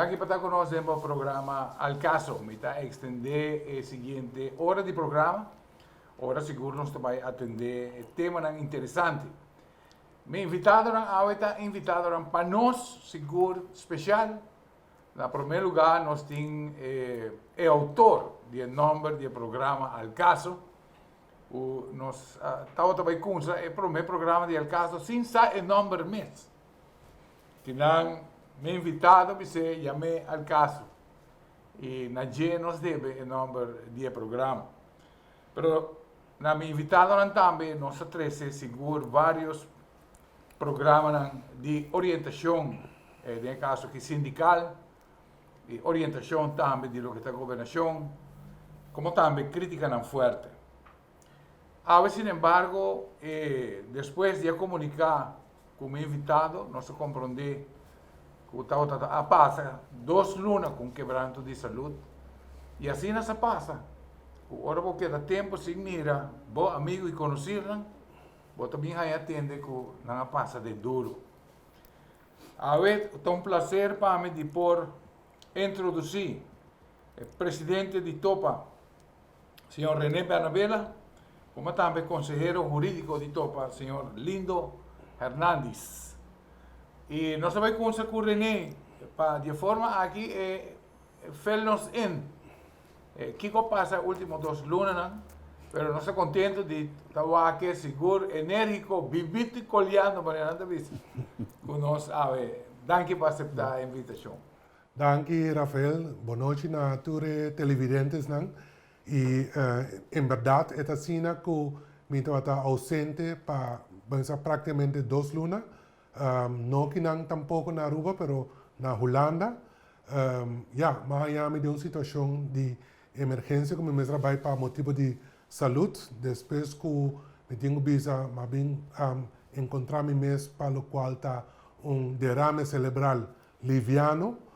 Danki pa ta ku nos den bo programa Al Caso. Mi ta ekstendé e siguiente ora di programa, ora sigur nos ta bai atendé temanan interesante. Mi invitadonan awe ta invitadonan pa nos sigur spesial. Na promé lugá nos tin e outor di e nòmber di e programa Al Caso, ku nos tabata bai kumsa e promé programa di Al Caso sin sa e nòmber mes. Kinan mi invitado bis'é yam'é Al Caso i na dje nos debe e nòmber di e programa. Pero na mi invitadonan tambe nos a trese sigur vários programanan di orientashon, den e kaso aki sindikal, i orientashon tambe di loke ta gobernashon, komo tambe kritikanan fuerte. Awe sinembargo, e despues di a komuniká ku mi invitado, nos a komprondé ku tabata a pasa dos luna ku un kebranto di salud, i asina sa pasa ku ora bo keda tempu sin mira bo amigu i konosirnan, bo ta bin haña tende ku nan a pasa den duru. Awe ta un plaser pa mi di por introdusí e presidente di topa, señor René Bernabela, komo tambe konsehero hurídiko di topa, señor Lindo Hernandis. I nos ta bai kunsa ku René pa di e forma aki e fill nos in kiko a pasa e último dos lunanan, pero nos ta kontento di ta wak sigur enérgiko, bibito i koliando manera nan ta bisa ku nos awe. Danki pa aseptá e invitashon. Danki Rafael, bonochi na tur e televidentesnan y en berdad e ta asina cu mi tabata ausente pa pensa practicamente dos luna, no kinan tampoco na Aruba pero na Hulanda, ya m'a haña mi den un situacion di emergencia cu mi mester a bay pa motibo di salud despues cu mi tin cu bisa m'a bin encontra mi mes pa locual ta un derame celebral liviano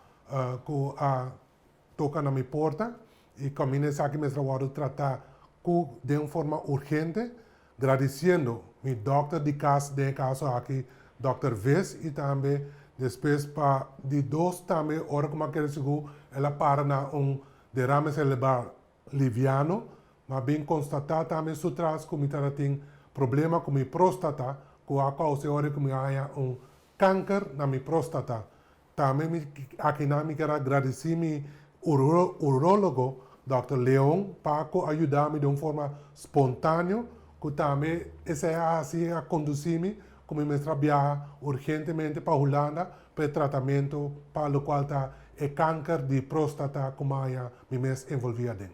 ku a toka na mi porta i kaminda esaki mester a wòrdu tratá ku den un forma urgente, gradisiendo mi dòkter di kas den e kaso aki dòkter Vis i tambe despues pa di dos tambe ora ku mi a kere sigur el a para na un derame selebral liviano, m'a bin konstatá tambe su tras ku mi tabatin problema ku mi próstata ku a kousa e ora ku mi a haña un Kanker na mi próstata. Tambe mi akinan mi kier a gradisí mi urólogo dòkter Leon pa ku a yuda mi den un forma spontáneo ku tambe esei a hasi a kondusí mi ku mi mester a biaha urgentemente pa Hulanda pa e tratamentu pa lokual ta e kanker di próstata ku mi a haña mi mes envolví aden.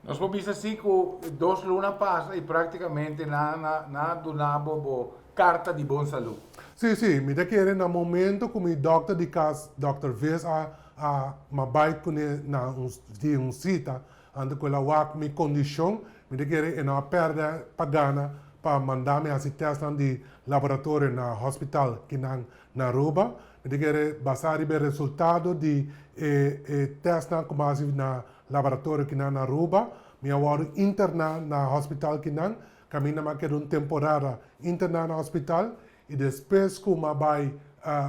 Nos por bisa si ku dos luna pasa i praktikamente nan a duna bo bo karta di bon salú. Sí, sí, mi ta kere na momento ku mi dòkter di kas, dòkter Vis a a m'a bai kuné na un di un sita, anto ku el a wak mi kondishon, mi ta kere e no a pèrdè pa gana pa manda mi hasi tèstnan di laboratorio na hòspital kinan na Aruba. Mi ta kere basá riba e resultado di e e tèstnan ku m'a hasi na Laboratorio kinan na Aruba, mi a wòrdu interná na hospital kinan, kaminda mi a keda un temporada interná na hospital i despues ku mi a bai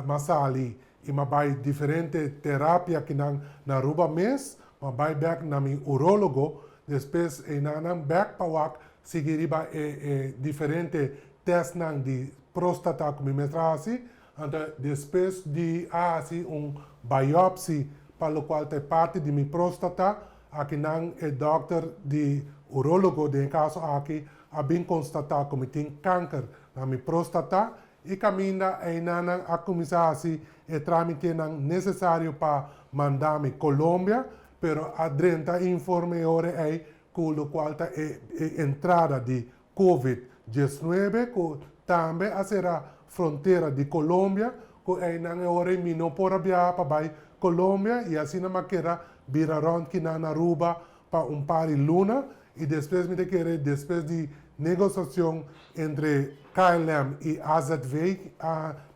mi a sali i mi a bai diferente terapia kinan na Aruba mes, mi a bai bèk na mi urólogo, despues einan nan bèk pa wak sigui riba e e diferente tèstnan di próstata ku mi mester a hasi. Anto despues di a hasi un biopsy pa locual ta e parti di mi prostata, akinan e dokter di urologo den e caso aki a bin constata cu mi tin kanker na mi prostata y caminda eynan nan a cuminsa hasi e tramitenan necesario pa manda mi Colombia, pero a drenta e informe e ora ey cu locual ta e entrada di Covid 19 ku tambe a sera frontera di Colombia ku einan e ora ei mi no por a biaha pa bai Colombia i asina mi a keda bira rònt kinan na Aruba pa un par di luna i despues mi ta kere despues di negosiashon entre KLM i AZV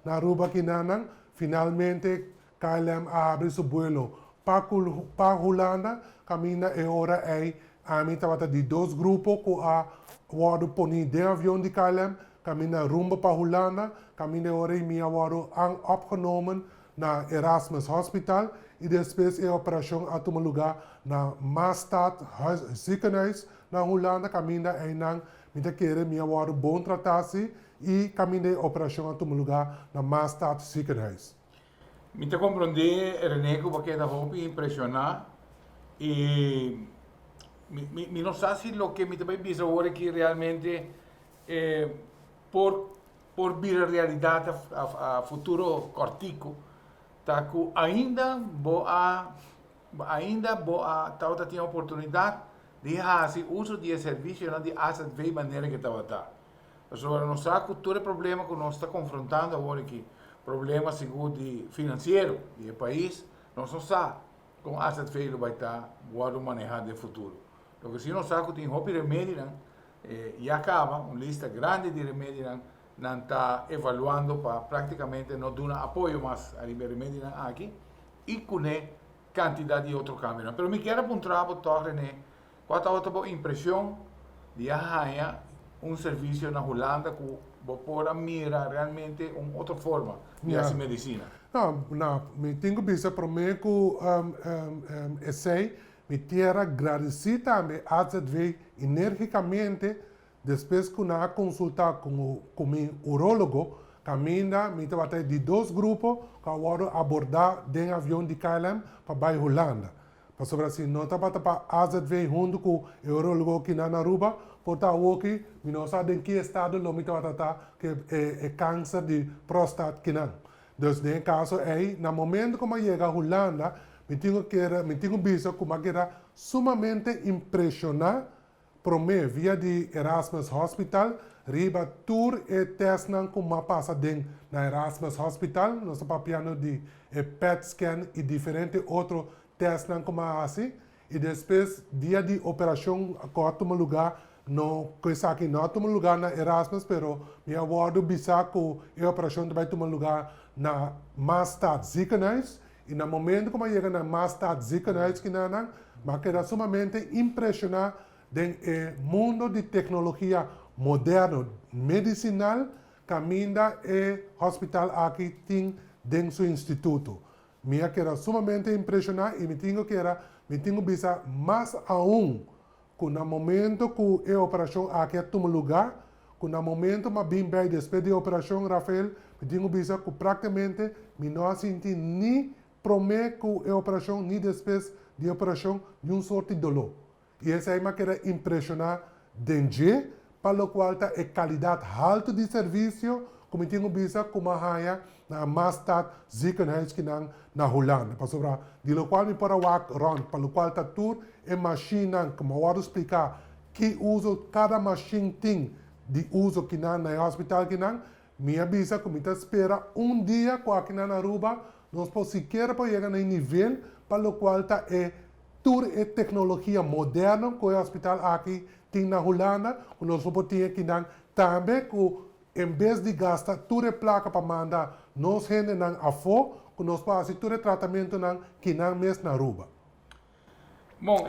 na Aruba kinanan finalmente KLM a habri su buelo pa pa Hulanda, kaminda e ora ei ami tabata di dos grupo ku a wòrdu poní den avion di KLM, kaminda rumbo pa Hulanda, kaminda e ora ei mi a wòrdu aan opgenomen na Erasmus Hospital. i despues e operashon a tuma lugá na Maasstad Ziekenhuis na Hulanda kaminda einan mi ta kere mi a wòrdu bon tratá si i kaminda e operashon a tuma lugá na Maasstad Ziekenhuis. Mi ta komprondé, René, ku bo a keda hopi impreshoná i mi mi mi no sa si loke mi ta bai bisa awor aki realmente por por bira realidat a futuro kòrtiku, ta ku ainda bo a ainda bo a tabata tin oportunidat di hasi uso di e servisionan di azv manera ke tabata. Pasobra nos sa ku tur e problema ku nos ta konfrontando awor aki, problema sigur di finansiero di e pais, nos no sa kon azv lo bai ta wòrdu manehá den futuro. Loke si nos sa ku tin hopi remedinan ya kaba, un lista grandi di remedinan nan ta evaluando pa praktikamente no duna apoyo mas ariba e remedinan aki i kuné kantidat di otro kambionan. Pero mi kier a puntra bo tòg René, Kua tabata bo impresion di a haña un servisio na Hulanda ku bo por a mira realmente un otro forma di hasi medisina? No, no, mi tin ku bisa promé ku esei, mi kier a gradisí tambe AZV enérgikamente despues ku nan a konsultá ku mi urólogo, kaminda mi tabata e di dos grupo ku a wòrdu abordá den avion di KLM pa bai Hulanda. Pasobra si no tabata pa azv huntu ku e urologo kinan na Aruba, por ta awoki mi no sa den ki estado lo mi tabata ta ku e kanser di prostat kinan. Dus den e kaso ei, na momento ku mi a yega Hulanda, mi tin ku kere, mi tin ku bisa ku mi a keda sumamente impreshoná Promé via di Erasmus Hospital riba tur e tèstnan ku m'a pasa den na Erasmus Hospital, nos ta papiando di e pet scan i diferente otro tèstnan ku m'a hasi, i despues dia di operashon ku a tuma lugá, no ku esaki no a tuma lugá na Erasmus pero mi a wòrdu bisá ku e operashon ta bai tuma lugá na Maasstad Ziekenhuis i na momento ku m'a yega na Maasstad Ziekenhuis kinanan M'a keda sumamente impreshoná den e mundo di teknologia moderno medisinal kaminda e hospital aki tin den su instituto. Mi a keda sumamente impreshoná i mi tin ku keda, mi tin ku bisa mas aun ku na momento ku e operashon aki a tuma lugá, ku na momento m'a bin bei despues di e operashon, Rafael, mi tin ku bisa ku praktikamente mi no a sinti ni Promé ku e operashon ni despues di e operashon niun sorti doló. I esei m'a keda impreshoná den dje pa lokual ta e kalidat haltu di servisio ku mi tin ku bisa ku m'a haña na Maasstad Ziekenhuis kinan na Hulanda. Pasobra di lokual mi por a wak rònt pa lokual ta tur e mashinnan ku m'a wòrdu spliká ki uso kada mashin tin di uso kinan na e hospital kinan, Mi a bisa ku mi ta spera un dia ku aki na Aruba nos por sikiera por yega na e nivel pa lokual ta e tur e teknologia moderno ku e hospital aki tin na Hulanda ku nos lo por tin akinan tambe ku en bes di gasta tur e plaka pa manda nos hendenan afó ku nos por hasi tur e tratamentonan kinan mes na Aruba. Bon,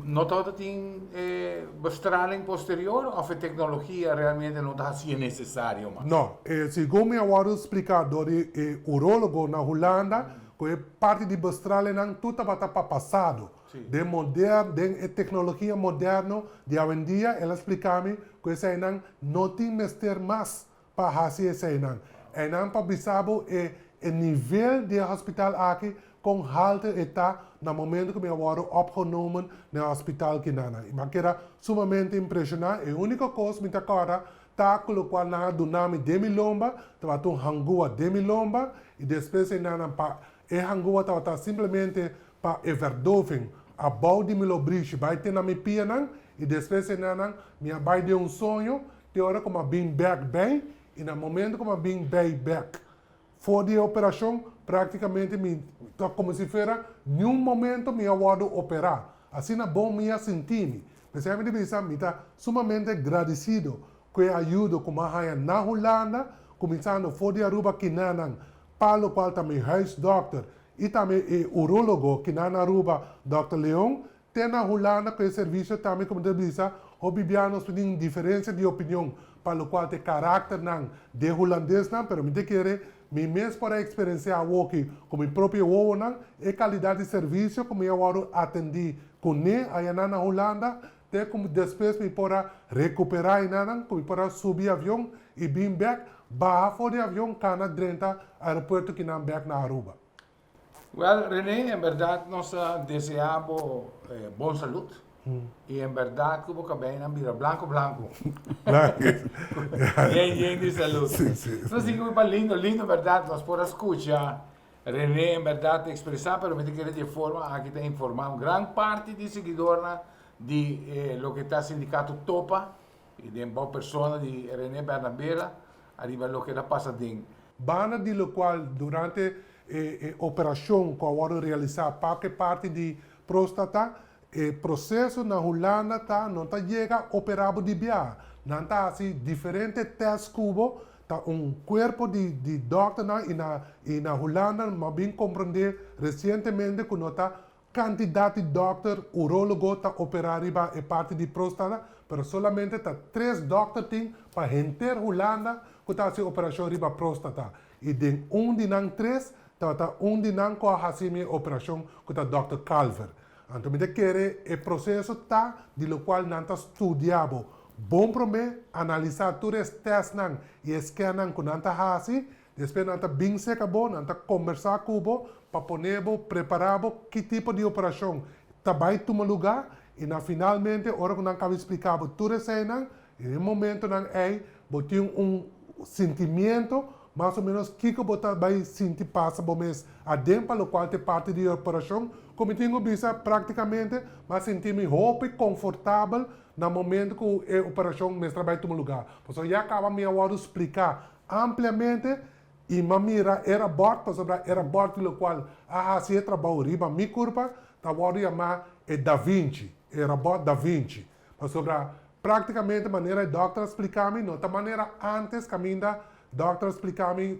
no tabata tin e bestraling posterior of e tecnologia realmente no ta hacié necesario mas? No, segun mi a wòrdu spliká dor di e urologo na Hulanda, ku e parti di bestralingnan tur tabata pa pasado. Den moder, den e tecnologia moderno di awendia, el a splika mi ku eseinan no tin mester mas pa hasi eseinan. Einan pa bisa bo e e nivel di e hospital aki kon haltu e ta na momento ku mi a wòrdu opgenomen na e hospital kinanan. I mi a keda sumamente impreshoná. E úniko kos mi ta kòrda ta ku lokual nan a duna mi den mi lomba tabata un hangua den mi lomba i despues einanan pa e hangua tabata simplemente pa e verdoving abou di mi lobrishi bai te na mi pianan i despues einanan mi a bai den un soño Te ora ku mi a bin bèk bei i na momento ku mi a bin bei bèk for di e operashon praktikamente mi ta komo si fuera niun momento mi a wòrdu operá. Asina bon mi a sinti mi. P'esei mi ta bisa mi ta sumamente gradisido ku e ayudo ku mi a haña na Hulanda kuminsando for di Aruba kinanan pa lokual ta mi huisdòkter i tambe e urologo kinan na Aruba dòkter Leon Te na Hulanda ku e servisio tambe komo ta bisa, hopi bia nos por tin diferensia di opinion pa lokual ta e karakternan di e hulandesnan, pero mi ta kere Mi mes por a eksperensiá awoki ku mi propio wowonan e kalidat di servisio ku mi a wòrdu atendí kuné ayanan na Hulanda, te ku despues mi por a rekuperá enanan ku mi por a subi avion i bin bèk, baha for di avion kana drenta aeropuerto kinan bèk na Aruba. Wèl, René, en bèrdat nos ta deseá bo bon salud i en bèrdat ku bo kabeinan bira blanku blanku. Yen yen di salud. Nos tin ku pa lindo lindo bèrdat nos por a skucha René en bèrdat ekspresá, pero mi ta kere di e forma aki ta informá un gran parti di siguidornan di loke ta sindikato Topa i den bo persona di René Bernabela ariba loke ta pasa den. Banda di lokual durante e e operashon ku a wòrdu realisá pa ku e parti di próstata, e proseso na Hulanda ta no ta yega operá bo di biaha. Nan ta hasi diferente tèst ku bo, ta un kuerpo di di dòkternan i na i na Hulanda mi a bin komprondé resientemente ku no ta Kantidat di dòkter urólogo ta operá riba e parti di próstata, pero solamente ta tres dòkter tin pa henter Hulanda ku ta hasi operashon riba próstata. I den un di nan tres tabata un di nan ku a hasi mi e operashon ku ta dòkter Kalver. Anto mi ta kere e proseso ta di lokual nan ta studia bo bon promé, analisá tur e tèstnan i e skènnan ku nan ta hasi, Despues nan ta bin serka bo, nan ta kombersá ku bo pa pone bo, prepará bo ki tipo di operashon ta bai tuma lugá i na finalmente ora ku nan kaba di spliká bo tur eseinan, den e momentonan ei bo tin un sintimiento mas o ménos kiko bo ta bai sinti pasa bo mes aden pa lokual ta e parti di e operashon. Ku mi tin ku bisa praktikamente mi a sinti mi hopi konfortabel na momento ku e operashon mester a bai tuma lugá pasobra ya kaba mi a wòrdu spliká Ampliamente i m'a mira e rabòt pasobra e rabòt di lokual a hasi e trabou riba mi kurpa ta wòrdu yamá e Da Vinci, e rabòt Da Vinci. Pasobra praktikamente manera e dòkter a splika mi no ta manera ántes kaminda dòkter a splika mi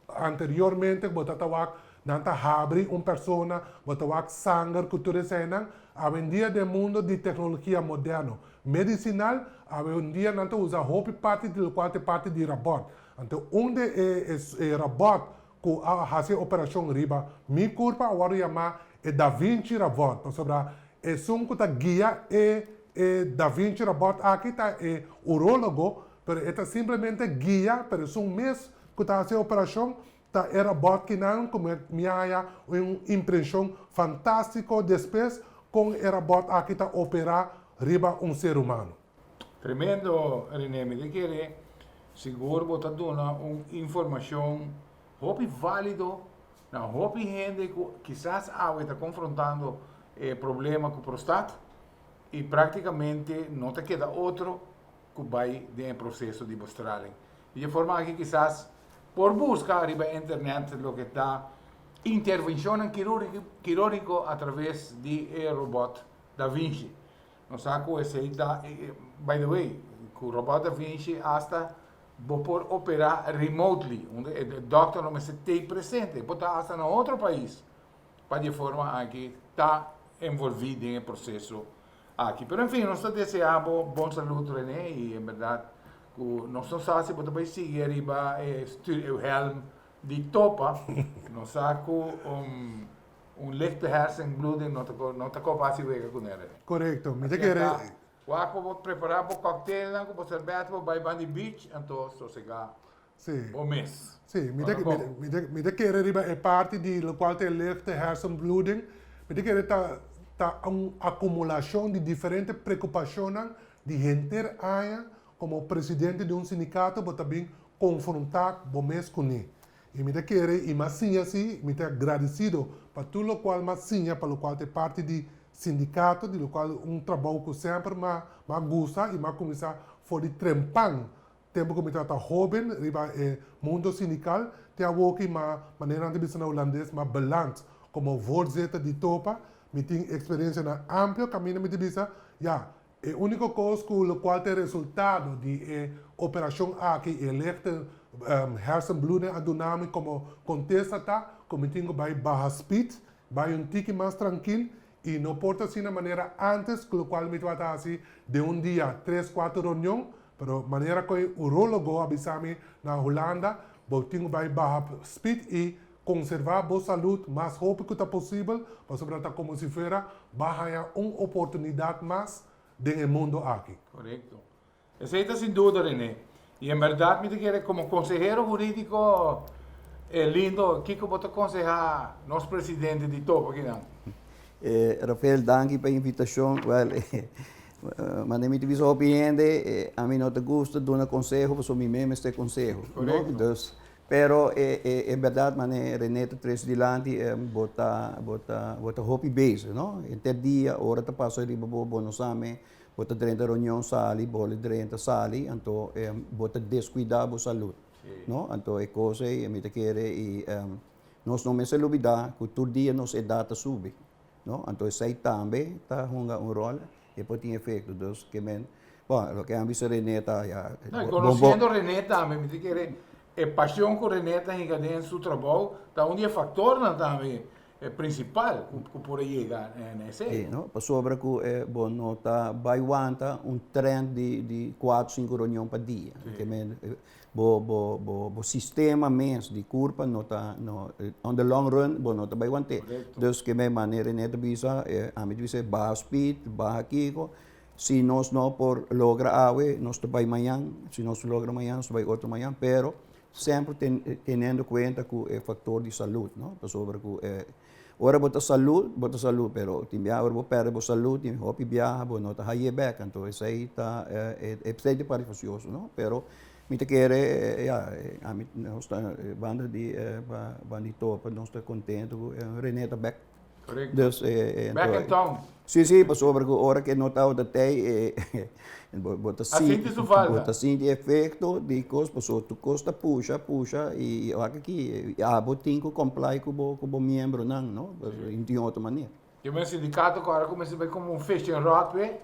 anteriormente ku bo ta ta wak nan ta habri un persona, bo ta wak sanger ku tur eseinan. Awendia den mundo di teknologia moderno Medicinal, awendia nan ta usa hopi parti di locual ta e parti di rabot. Anto un di e e rabot cu a haci e operacion riba mi curpa a wordo yama e Da Vinci rabot, pasobra esun cu ta guia e e Da Vinci rabot aki ta e urologo, pero e ta simplemente guia, pero esun mes cu ta haci e operacion ta e rabot kinan cu mi a haya un impresion fantastico despues con e rabot aki ta opera riba un ser humano. Tremendo Rene, mi ta kere sigur bo ta duna un informacion hopi valido na hopi hende cu kisas awe ta confrontando e problema cu prostat y practicamente no ta keda otro cu bay den e proceso di bestraling. Di e forma aki kisas por busca riba internet loke ta intervencionnan quirurgico a traves di e robot Da Vinci. Nos sa cu esey ta, by the way, cu robot Da Vinci hasta bo por opera remotely, unda e dokter no mester tey presente, e por ta hasta na otro pais pa di e forma aki ta envolvi den e proceso aki. Pero en fin, nos ta desea bo bon salud Rene y en berdad cu nos no sa si bo ta bay sigui ariba e helm di topa, nos sa cu un lichte hersenbloeding no ta no ta copa haci wega cu ne Rene. Correcto, mi ta kere. Wak pa bo prepara bo cocktailnan cu bo serbet bo bay bandi beach anto sosega bo mes. Sí, mi ta, mi ta, mi ta kere riba e parti di lokual ta e lichte hersenbloeding, mi ta kere ta ta un akumulashon di diferente preokupashonnan di henter aña komo presidente di un sindikato bo ta bin konfrontá bo mes kuné. I mi ta kere i mi a siña si, mi ta gradesido pa tur lokual mi a siña pa lokual ta e parti di sindikato, di lokual un trabou ku semper mi a mi a gusta i mi a kuminsá for di trempan Tempu ku mi tabata hóben riba e mundo sindikal, te awoki m'a, manera nan ta bisa na hulandes, m'a beland komo voorzitter di topa. Mi tin eksperensianan amplio kaminda mi ta bisa, ya, e úniko kos ku lokual ta e resultado di e operashon aki, e lichte hersenbloeding a duna mi komo kontesta ta ku mi tin ku bai baha speed, bai un tiki mas trankil i no por ta asina manera ántes ku lokual mi tabata hasi den un dia tres kuater reunion. Pero manera ku e urologo a bisa mi na Hulanda, Bo tin ku bai baha speed i konservá bo salud mas hopi ku ta posibel, pasobra ta komo si fuera bo a haña un oportunidat mas den e mundu aki. Korekto. Esei ta sin duda, René. I en bèrdat mi ta kere komo konsehero hurídiko e lindo, kiko bo ta konsehá nos presidente di topo akinan? Rafael, danki pa e invitashon. Wèl, manera mi ta bisa hopi hende, ami no ta gusta duna konseho pasobra mi mes mester konseho. Korekto. Dus, pero e bèrdat manera René ta trese dilanti, bo ta, bo ta, bo ta hopi bezig, no? Henter dia, ora ta pasa riba bo, bo no sa me. Bo ta drenta reunion sali, bole drenta sali, anto bo ta descuida bo salud, no? Anto e cos ey mi ta kere y nos no mester lubida cu tur dia nos edad ta subi, no? Anto esey tambe ta hunga un rol, e por tin efecto, dus ke men, bon, loke a bisa Rene ta ya. No, y conociendo Rene tambe mi ta kere e pasion cu Rene ta hinca den su trabou ta un di e factornan tambe E principal cu por a yega na esey. Sí, no? Pasobra cu bo no ta bay wanta un trend di di cuatro, cinco reunion pa dia. Sí. Ke men bo bo bo bo sistema mes di curpa no ta no on the long run bo no ta bay want'é. Correcto. Dus ke men manera Rene ta bisa ami ta bisa baha speed, baha kiko. Si nos no por logra awe nos ta bay mañan, si nos logra mañan nos ta bay otro mañan, pero Semper teniendo cuenta cu e factor di salud, no? Pasobra cu e ora bo ta salud, bo ta salud, pero tin biaha ora bo perde bo salud, tin hopi biaha bo no ta haye bek, anto esey ta esey ta parti facioso, no? Pero mi ta kere, ya, ami nos ta banda di banda di topa nos ta contento cu Rene ta bek. Correcto. Dus, Back in town. Sí, sí, pasobra ku ora ke no tabata tei, bo, bo ta A sinti su falta. Bo ta sinti efecto di kos, pasobra tur kos ta pusha, pusha, i wak aki, abo tin ku comply ku bo, ku bo miembronan, no? Sí. Tin otro manera. Yo men sindicato ku ora kuminsá bai komo un fishing rod pe,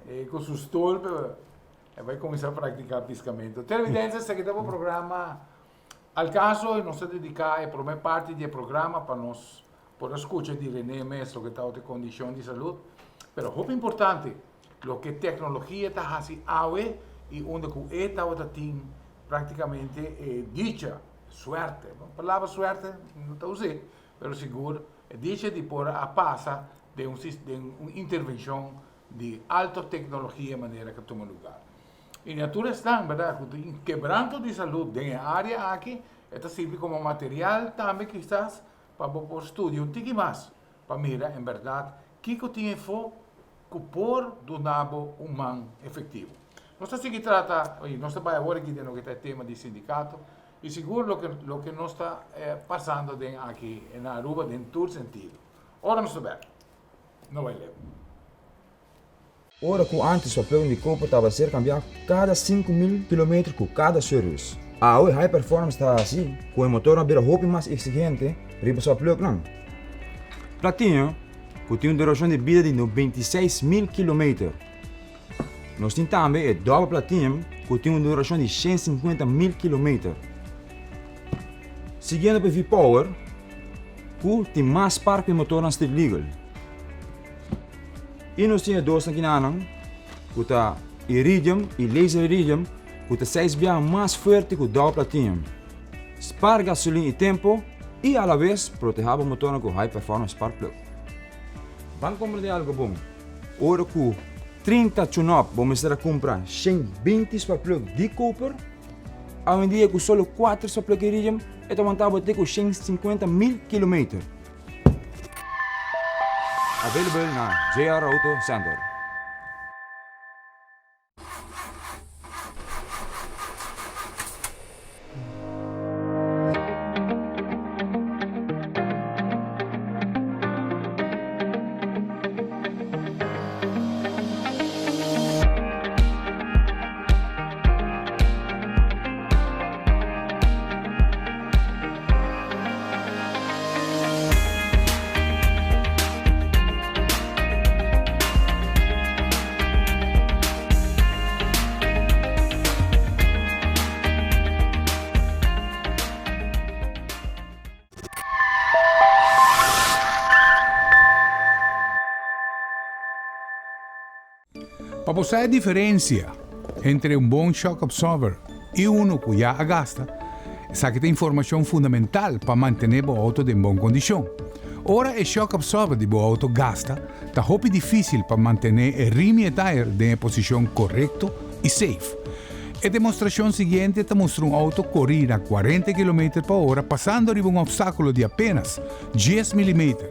e ku su stoel pe, e bai kuminsá praktiká piskamento. Televidente, esaki ta bo programa Al caso y nos ta dedica e prome parti di e programa pa nos por a scucha di Rene mes loke ta otro condicion di salud, pero hopi importante loke tecnologia ta haci awe y unda cu e tabata tin practicamente e dicha, suerte, palabra suerte no ta use, pero sigur e dicha di por a pasa den un den un intervencion di alto tecnologia manera cu a tuma lugar. I na tur esnan, berdad, ku tin kebranto di salud den e área aki, e ta sirbi komo material tambe kisas pa bo por studia un tiki mas pa mira en berdad kiko tin efo ku por duna bo un man efektivo. Nos ta sigui trata, i nos ta bai awor aki den loke ta e tema di sindikato i sigur loke loke nos ta pasando den aki na Aruba den tur sentido. Ora nos ta bek, no bai leu. Ora ku ántes papel di koper tabata ser kambiá kada 5000 kilometer ku kada service. Awe high performance ta hasi ku e motornan bira hopi mas eksigente riba su apluknan. Platinum, ku tin un durashon di bida di 96000 kilometer. Nos tin tambe e dòbel platinum ku tin un durashon di 150000 kilometer. Siguiendo pa e V-Power, ku tin mas par ku e motornan street legal. I nos tin e dos nakinanan ku ta iridium i laser iridium ku ta seis biaha mas fuerte ku double platinum. Spar gasolin i tempo i alabes protehá bo motornan ku high performance spark plug. Ban komprendé algo bon, ora ku 30 tune-up bo mester a kumpra 120 spark plug di koper, awendia ku solo kuater spark plug iridium e ta wanta bo te ku 150 mil kilometer. Available na JR Auto Center. Pa bo sa e diferencia entre un bon shock absorber y uno cu ya a gasta, Esaki ta informashon fundamental pa mantené bo outo den bon kondishon. Ora e shock absorber di bo outo gasta, ta hopi difísil pa mantené e rim i e tayer den e posishon korekto i safe. E demostrashon siguiente ta mustra un outo korí na 40 kilometer pa ora pasando riba un opstákulo di apenas 10 milimeter.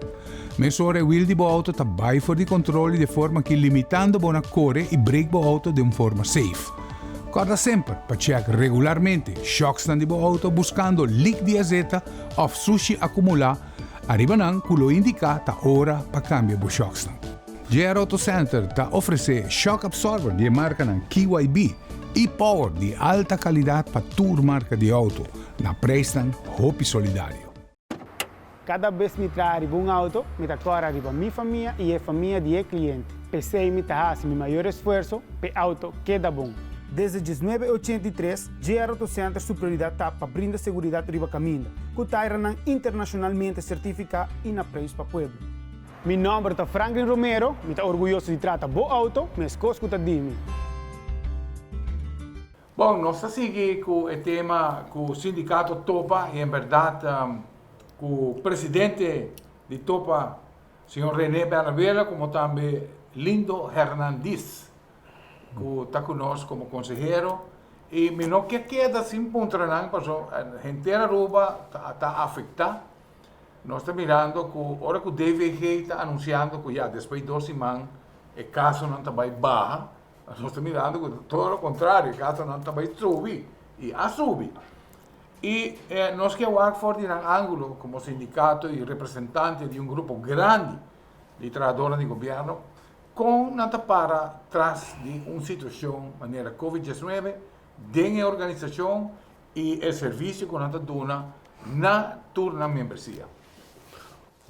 Mesora e wiel di bo outo ta bai for di kontrol i de forma aki limitando bo na kore i brek bo outo den un forma safe. Kòrda semper pa chèk regularmente shòksnan di bo outo buskando lik di azeta òf sushi akumulá ariba nan ku lo indiká ta ora pa kambia bo shòksnan. JR Auto Center ta ofresé shock absorber di e markanan KYB i Power di alta kalidat pa tur marka di outo na preisnan hopi solidario. Kada bes mi traha riba un auto, mi ta kòrda riba mi famia i e famia di e kliente. P'esei mi ta hasi mi mayor esfuerso p'e auto keda bon. Desde 1983, JR Auto Center su prioridat ta pa brinda seguridat riba kaminda, ku tairanan internashonalmente sertifiká i na preis pa pueblo. Mi nòmber ta Franklin Romero, mi ta orguyoso di trata bo auto meskos ku ta di mi. Bon, nos ta sigui ku e tema ku sindikato topa i en bèrdat ku presidente di topa señor Rene Bernabela komo tambe Lindo Hernandiz ku ta ku nos komo konsehero i mi no ke keda sin puntra nan paso henter Aruba ta afektá. Nos ta mirando ku ora ku DVG ta anunsiando ku ya despues di dos siman e kasonan ta bai baha. Nos ta mirando ku todo lo kontrario, e kasonan ta bai subi i a subi. I nos ke wak for di nan ángulo komo sindikato i representante di un grupo grandi di trahadornan di gobièrnu, kon nan ta para tras di un situashon manera Covid 19 den e organisashon i e servisio ku nan ta duna na tur nan membresia.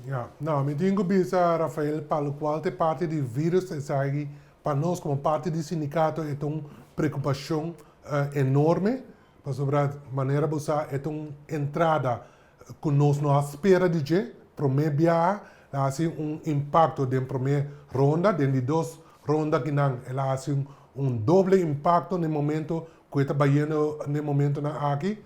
Ya, no, mi tin ku bisa Rafael pa lokual ta e parti di virus esaki pa nos komo parti di sindikato e ta un preokupashon enorme pasobra manera bo sa e ta un entrada ku nos no a spera di dje, promé biaha el a hasi un impakto den promé ronda, den di dos ronda kinan el a hasi un doble impakto na e momento ku e ta bayendo na e momentonan aki.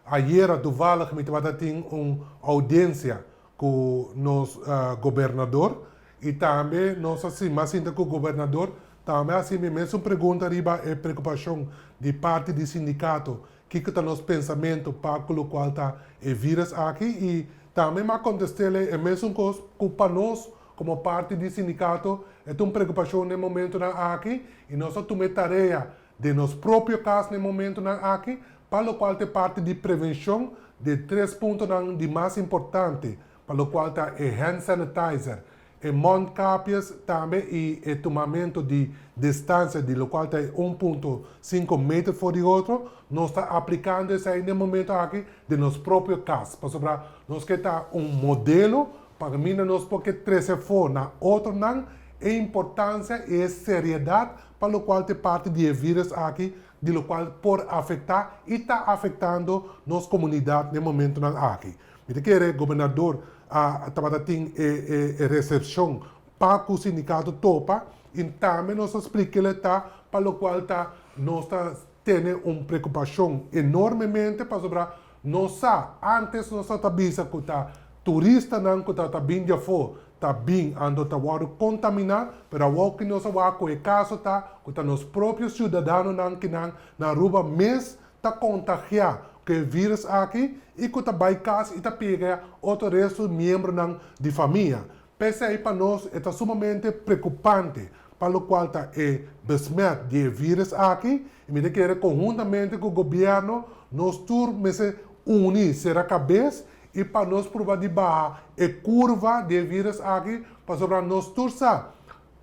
Ayera toevallig mi tabata tin un audiencia cu nos gobernador y tambe nos a mi a sinta cu gobernador tambe a haci mi mesun pregunta riba e preocupacion di parti di sindicato kico ta nos pensamento pa cu locual ta e virus aki y tambe mi a contestele e mesun cos cu pa nos como parti di sindicato e ta un preocupacion na e momentonan aki y nos a tuma e tarea den nos propio kas na e momentonan aki, pa lokual ta e parti di prevenshon di e tres puntonan di mas importante, pa lokual ta e hand sanitizer, e mondkapjes tambe i e tumamentu di distansia di lokual ta e 1.5 meter for di otro, nos ta aplikando esei na e momento aki den nos propio kas, pasobra nos ke ta un modelo pa kaminda nos por ke trese afó na otronan e importansia i e seriedat pa lokual ta e parti di e virus aki di lokual por afektá i ta afektando nos komunidat na e momentunan aki. Mi ta kere gobernador a tabata tin e e resepshon pa ku sindikato topa i tambe nos a splik'el ta pa lokual ta nos ta tene un preokupashon enormemente pasobra nos sa antes nos a ta bisa ku ta turistanan ku ta ta bin di afó ta bin anto ta wòrdu kontaminá, pero awor ku nos a wak ku e kaso ta ku ta nos propio siudadanonan kinan na Aruba mes ta kontagiá ku e vírus aki i ku ta bai kas i ta pega otro resto miembronan di famia. P'esei pa nos e ta sumamente preokupante pa lokual ta e besmet di e vírus aki i mi ta kere konhuntamente ku gobièrnu nos tur mester uni sera kabes i pa nos pruba di baha e kurva di e virus aki pasobra nos tur sa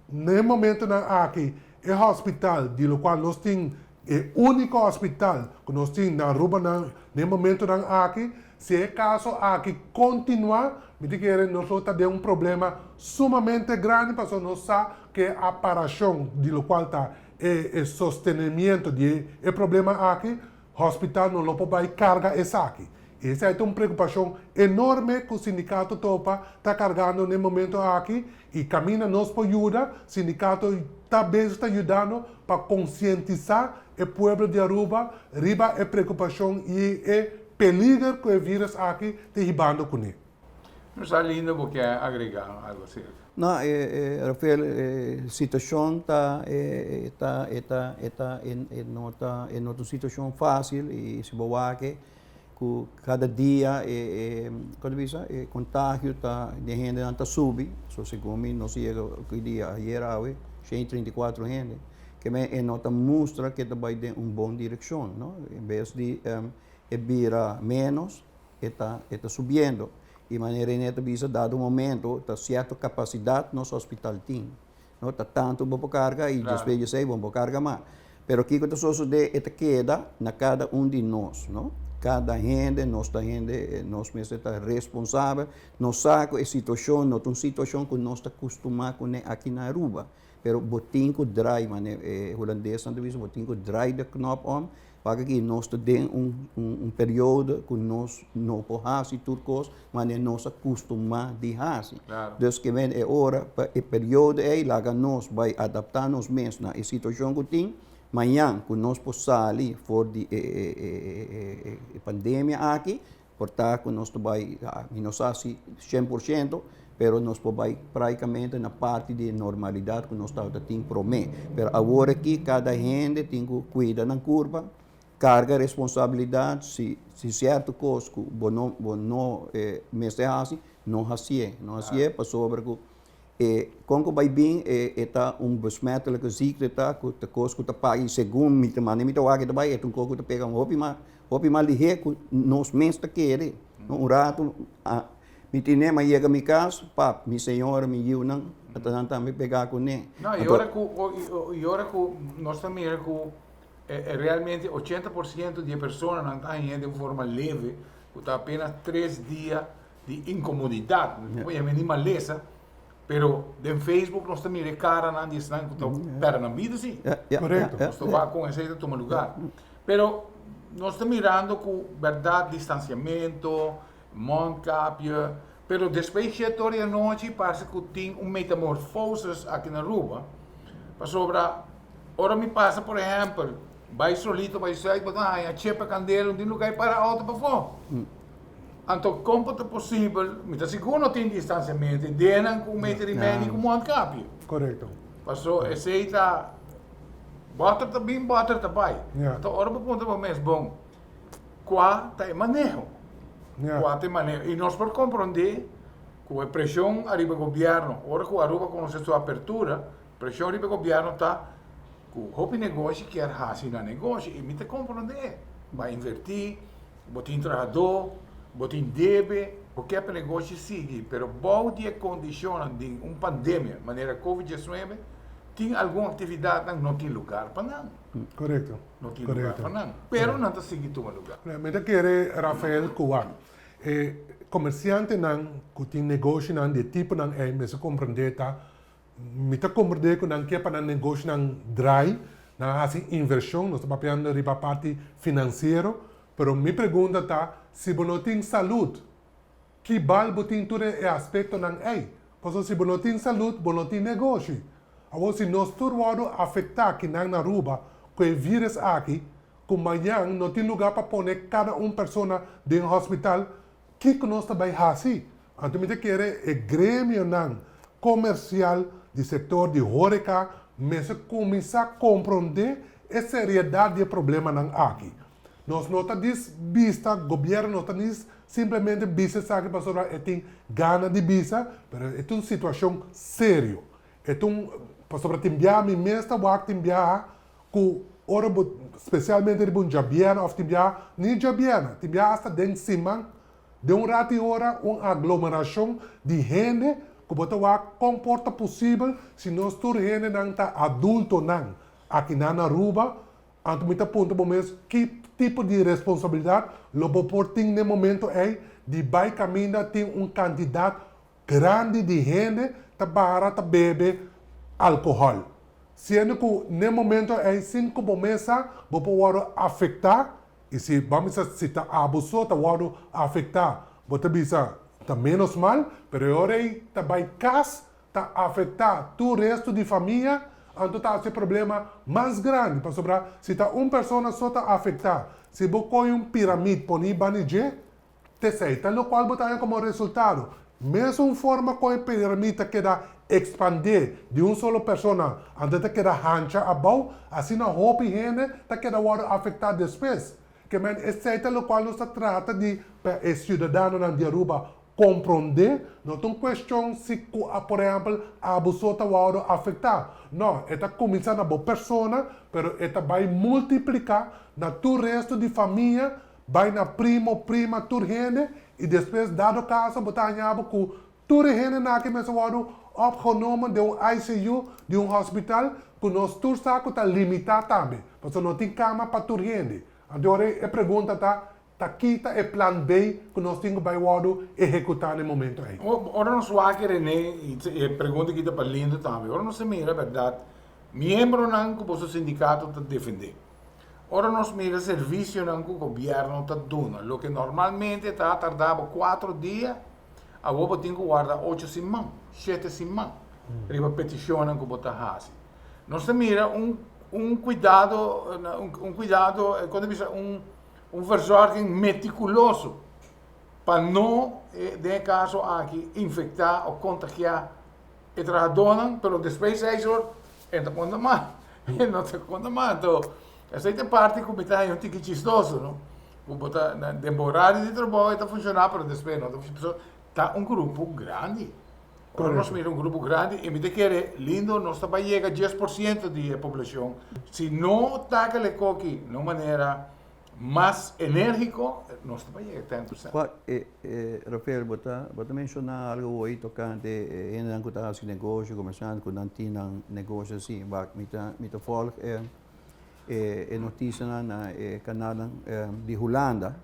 na e momentonan aki e hospital di lokual nos tin e uniko hospital ku nos tin na Aruba na e momentonan aki si e kaso aki kontinua mi ta kere nos lo ta den un problema sumamente grandi pasobra nos sa ku e aparashon di lokual ta e sostenemiento di e problema aki hospital no lo por bai karga esaki. Esei ta un preokupashon enorme ku sindikato topa ta kargando na e momento aki i kaminda nos por yuda, sindikato ta bezig ta yudando pa konsientisá e pueblo di Aruba riba e preokupashon i e. peliger ku e virus aki ta hibando kuné. No sa lindo bo ke agrega algo acerca. No, Rafael, e situacion ta e ta e ta e ta e no ta e no ta un situacion facil y si bo wak cu cada dia e e con ta bisa e contagio ta di hendenan ta subi, so segun mi nos yega ki dia ayer awe shen y 34 hende, ke men e no ta mustra ke ta bay den un bon direccion, no, en bes di e bira menos e ta e ta subiendo y manera Rene ta bisa dado momento ta cierto capacidad nos hospital tin no ta tanto bo por carga y despues di esey bo no por carga mas pero kico ta sosode e ta keda na cada un di nos no cada hende nos ta hende nos mester ta responsabel nos sa cu e situacion no ta un situacion cu nos ta custuma cune aki na Aruba pero bo tin cu draai manera e hulandesnan ta bisa bo tin cu draai de knop om Wak aki nos ta den un un periodo ku nos no por hasi tur kos manera nos a kustumá di hasi. Dus ke men e ora pa e periodo ei laga nos bai adaptá nos mes na e situashon ku tin, mañan ku nos por sali for di e e pandemia aki, Por ta cu nos ta bay, mi no sa si 100%, pero nos por bay practicamente na parti di normalidad cu nos tabata tin prome. Pero awor aki cada hende tin cu cuida nan curpa, carga responsabilidad, si si cierto cos cu bo no bo no mester haci, no hacié, no hacié pasobra cu E kon ku bai bin e e ta un besmettelijke ziekte ta ku ta kos ku ta paga i segun mi ta manda mi ta wak e ta bai e ta un kos ku ta pega hopi mas hopi mas lihé ku nos mes ta kere. Un ratu a mi tine mi a yega mi kas pap mi señora mi yiunan a ta nan tambe pega kuné. No i ora ku i ora ku nos ta mira ku realmente 80% di e personanan ta hañ'é den forma leve ku ta apenas tres dia di incomodidad, no por yama ni malesa, pero den Facebook nos ta mira e caranan di esnan cu ta perde nan bida si. Correcto. Nos ta wak con esey ta tuma lugar. Pero nos ta mirando cu berdad distanciamento, mondkapje, pero despues shete ora di anochi parse cu tin un metamorfosis aki na Aruba, pasobra ora mi pasa por ehempel bay solito bay zuid bo ta haya chepa candela un tin lugar y para auto pafo. Anto kon por ta posibel, mi ta sigur no tin distansiamentu, denan ku un meter i medio ku mondkapje. Korekto. Paso esei ta, bòter ta bin, bòter ta bai. Anto ora bo puntra bo mes, bon, kua ta e maneho? Kua ta e maneho? I nos por komprondé ku e preshon ariba gobièrnu, ora ku Aruba konosé su apertura, preshon riba e gobièrnu ta ku hopi negoshi kier hasi nan negoshi, i mi ta komprondé, bo a invertí, Bo tin trahadó, bo tin debe, bo ke pa negoshi sigui, pero bou di e kondishonnan di un pandemia manera Covid 19, tin algun aktividatnan no tin lugar pa nan. Korekto. No tin lugar pa nan, pero nan ta sigui tuma lugar. Mi ta kere, Rafael, ku wak e komersiantenan ku tin negoshinan di e tiponan ei mester komprendé ta Mi ta komprendé ku nan ke pa nan negoshonan drai, nan a hasi invershon, nos ta papiando riba parti finansiero, pero mi pregunta ta, si bo no tin salud, ki bal bo tin tur e aspektonan ei? Pasobra si bo no tin salud, bo no tin negoshi. Awor si nos tur wòrdu afektá kinan na Aruba ku e vírus aki, ku mañan no tin lugá pa pone kada un persona den hospital, Kiko nos ta bai hasi? Anto mi ta kere e gremionan komersial di sektor di horeka mester kuminsá komprondé e seriedat di e problemanan aki. Nos no ta dis bista, gobièrnu no ta dis simplemente bisa esaki pasobra e tin gana di bisa, pero e ta un situashon serio. E ta un, pasobra tin biaha mi mes ta wak tin biaha Ku ora bo, spesialmente riba un djabièrnè òf tin biaha, ni djabièrnè, tin biaha asta den siman, den un ratu i ora un aglomerashon di hende ku bo ta wak kon por ta posibel si nos tur hendenan ta adultonan akinan na Aruba, anto mi ta puntra bo mes ki tipo di responsabilidat lo bo por tin den momento ei di bai kaminda tin un kantidat Grandi di hende ta bara ta bebe alkohòl, siendo ku n'e momento ei sin ku bo mes sa bo por wòrdu afektá, i si bo a bisa si ta abo so ta wòrdu afektá bo ta bisa ta ménos mal, pero e ora ei ta bai kas ta afektá tur resto di famia. anto ta hasi e problema mas grandi, pasobra si ta un persona so ta afektá, si bo kohe un piramid pone bani dje, T'esei ta lokual bo ta haña komo resultado. Mesun forma kon e piramid ta keda ekspandé di un solo persona anto e ta keda hancha abou, asina hopi hende ta keda wòrdu afektá despues. Ke men esei ta lokual nos ta trata di pa e siudadanonan di Aruba komprondé, no ta un kuestion si ku por ehèmpel abo so ta wòrdu afektá. No, e ta kuminsá na bo persona, pero e ta bai multipliká na tur resto di famia Bai na primo, prima, tur hende y despues dado caso bo ta haña bo cu tur e hendenan aki mester wordo opgenomen den un ICU di un hospital cu nos tur sa cu ta limita tambe pasobra no tin cama pa tur hende. Anto ora e pregunta ta, ta ki ta e plan B cu nos tin cu bai wordo ehecuta na e momento ey? Ora nos wak Rene, y e pregunta aki ta pa Lindo tambe, ora nos ta mira berdad miembronan cu boso sindicato ta defende, Ora nos mira servicionan cu gobierno ta duna, loke normalmente ta tarda bo cuatro dia, awor bo tin cu warda ocho siman, shete siman riba peticionnan cu bo ta haci. Nos ta mira un un cuidado, un cuidado, con ta bisa, un un verzorging meticuloso pa no, den e caso aki, infecta o contagia e trahadónan, pero despues seis or e ta konta mas, e no ta konta mas. Anto, esei ta e parti ku mi ta haña un tiki chistoso, no? Ku bo ta na den bo horario di trabou e ta funshoná, pero despues no ta funshoná. Pasobra ta un grupo grandi. Ora nos mira un grupo grandi, i mi ta kere, lindo, nos ta bai yega 10% di e poblashon. Si no takel e koki na un manera mas enérgiko, nos ta bai yega 10%. Wak, Rafael, bo ta, bo ta menshoná algu hoy tokante e hendenan ku ta hasi negoshi, komersiante ku nan tin nan negoshi asi. Wak, mi ta, mi ta vòlg e, e, e notisianan na e kanalnan di Hulanda.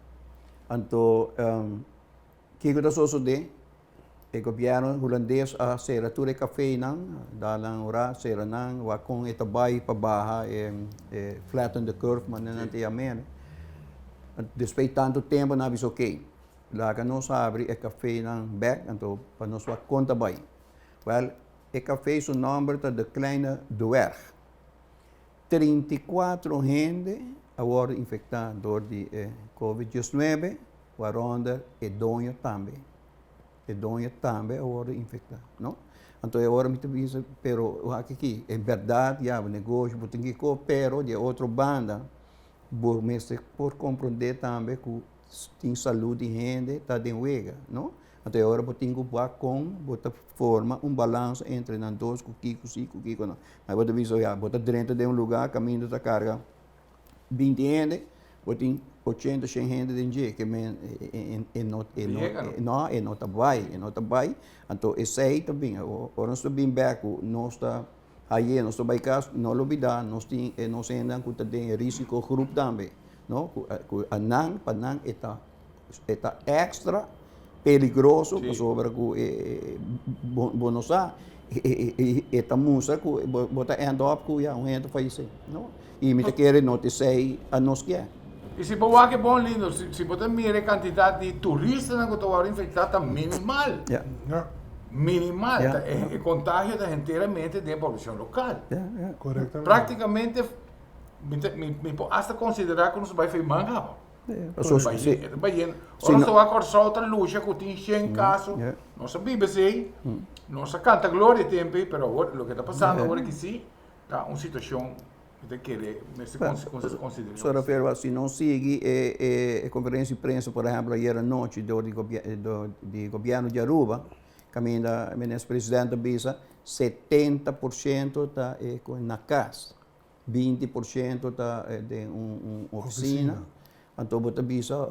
Anto, kiko ta sosodé? E gobièrnu hulandes a sera tur e kafénan, dal nan ora, sera nan, wak kon e ta bai pa baha e e flatten the curve manera nan ta yam'é. Despues di tantu tempu nan a bisa oké, laga nos habri e kafénan bèk anto pa nos wak kon ta bai. Wèl, e kafé su nòmber ta De Kleine Dwerg. 34 hende a wòrdu infektá dor di e covid 19, waaronder e doño tambe. E doño tambe a wòrdu infektá, no? Anto e ora mi ta bisa, pero wak aki, en bèrdat ya bo negoshi bo tin kiko, pero di e otro banda bo mester por komprondé tambe ku tin salud di hende ta den wega, no? Anto e ora bo tin ku wak kon bo ta forma un balansa entre nan dos ku kiko si ku kiko no. Mai bo ta bisa ya bo ta drenta den un lugá kaminda ta karga 20 hende, bo tin 80, 100 hende den dje, ke men e no e no no e no ta bai, e no ta bai. Anto esei ta bin, ora nos ta bin bek ku nos ta haye, nos ta bai kas, no lubida nos tin e nos hendenan ku ta den e risiko groep tambe, no, ku ku a nan, pa nan e ta e ta extra peligroso pasobra ku e bo bo no sa e ta mustra ku bo bo ta end up ku ya un hende fayesé, no. I mi ta kere no ta esei a nos kier. I si bo wak e bon lindo, si bo ta mira e kantidat di turistanan ku ta wòrdu infektá ta minimal. Minimal. E kontagio ta henteramente den e poblashon lokal. Praktikamente mi por asta konsiderá ku nos ta bai for man kaba. Ora nos ta wak Kòrsou ta lucha ku tin shen kaso, nos a biba esei, nos a kanta gloria e tempu ei, pero awor loke ta pasando awor aki si Ta un situacion mi ta kere mester considera. Sra. Rafael, si nos sigui e conferencia di prensa, por ehemplo ayer anochi dor di gobierno di Aruba, caminda minister presidente a bisa 70% ta na cas, 20% ta den un oficina. Anto bo ta bisa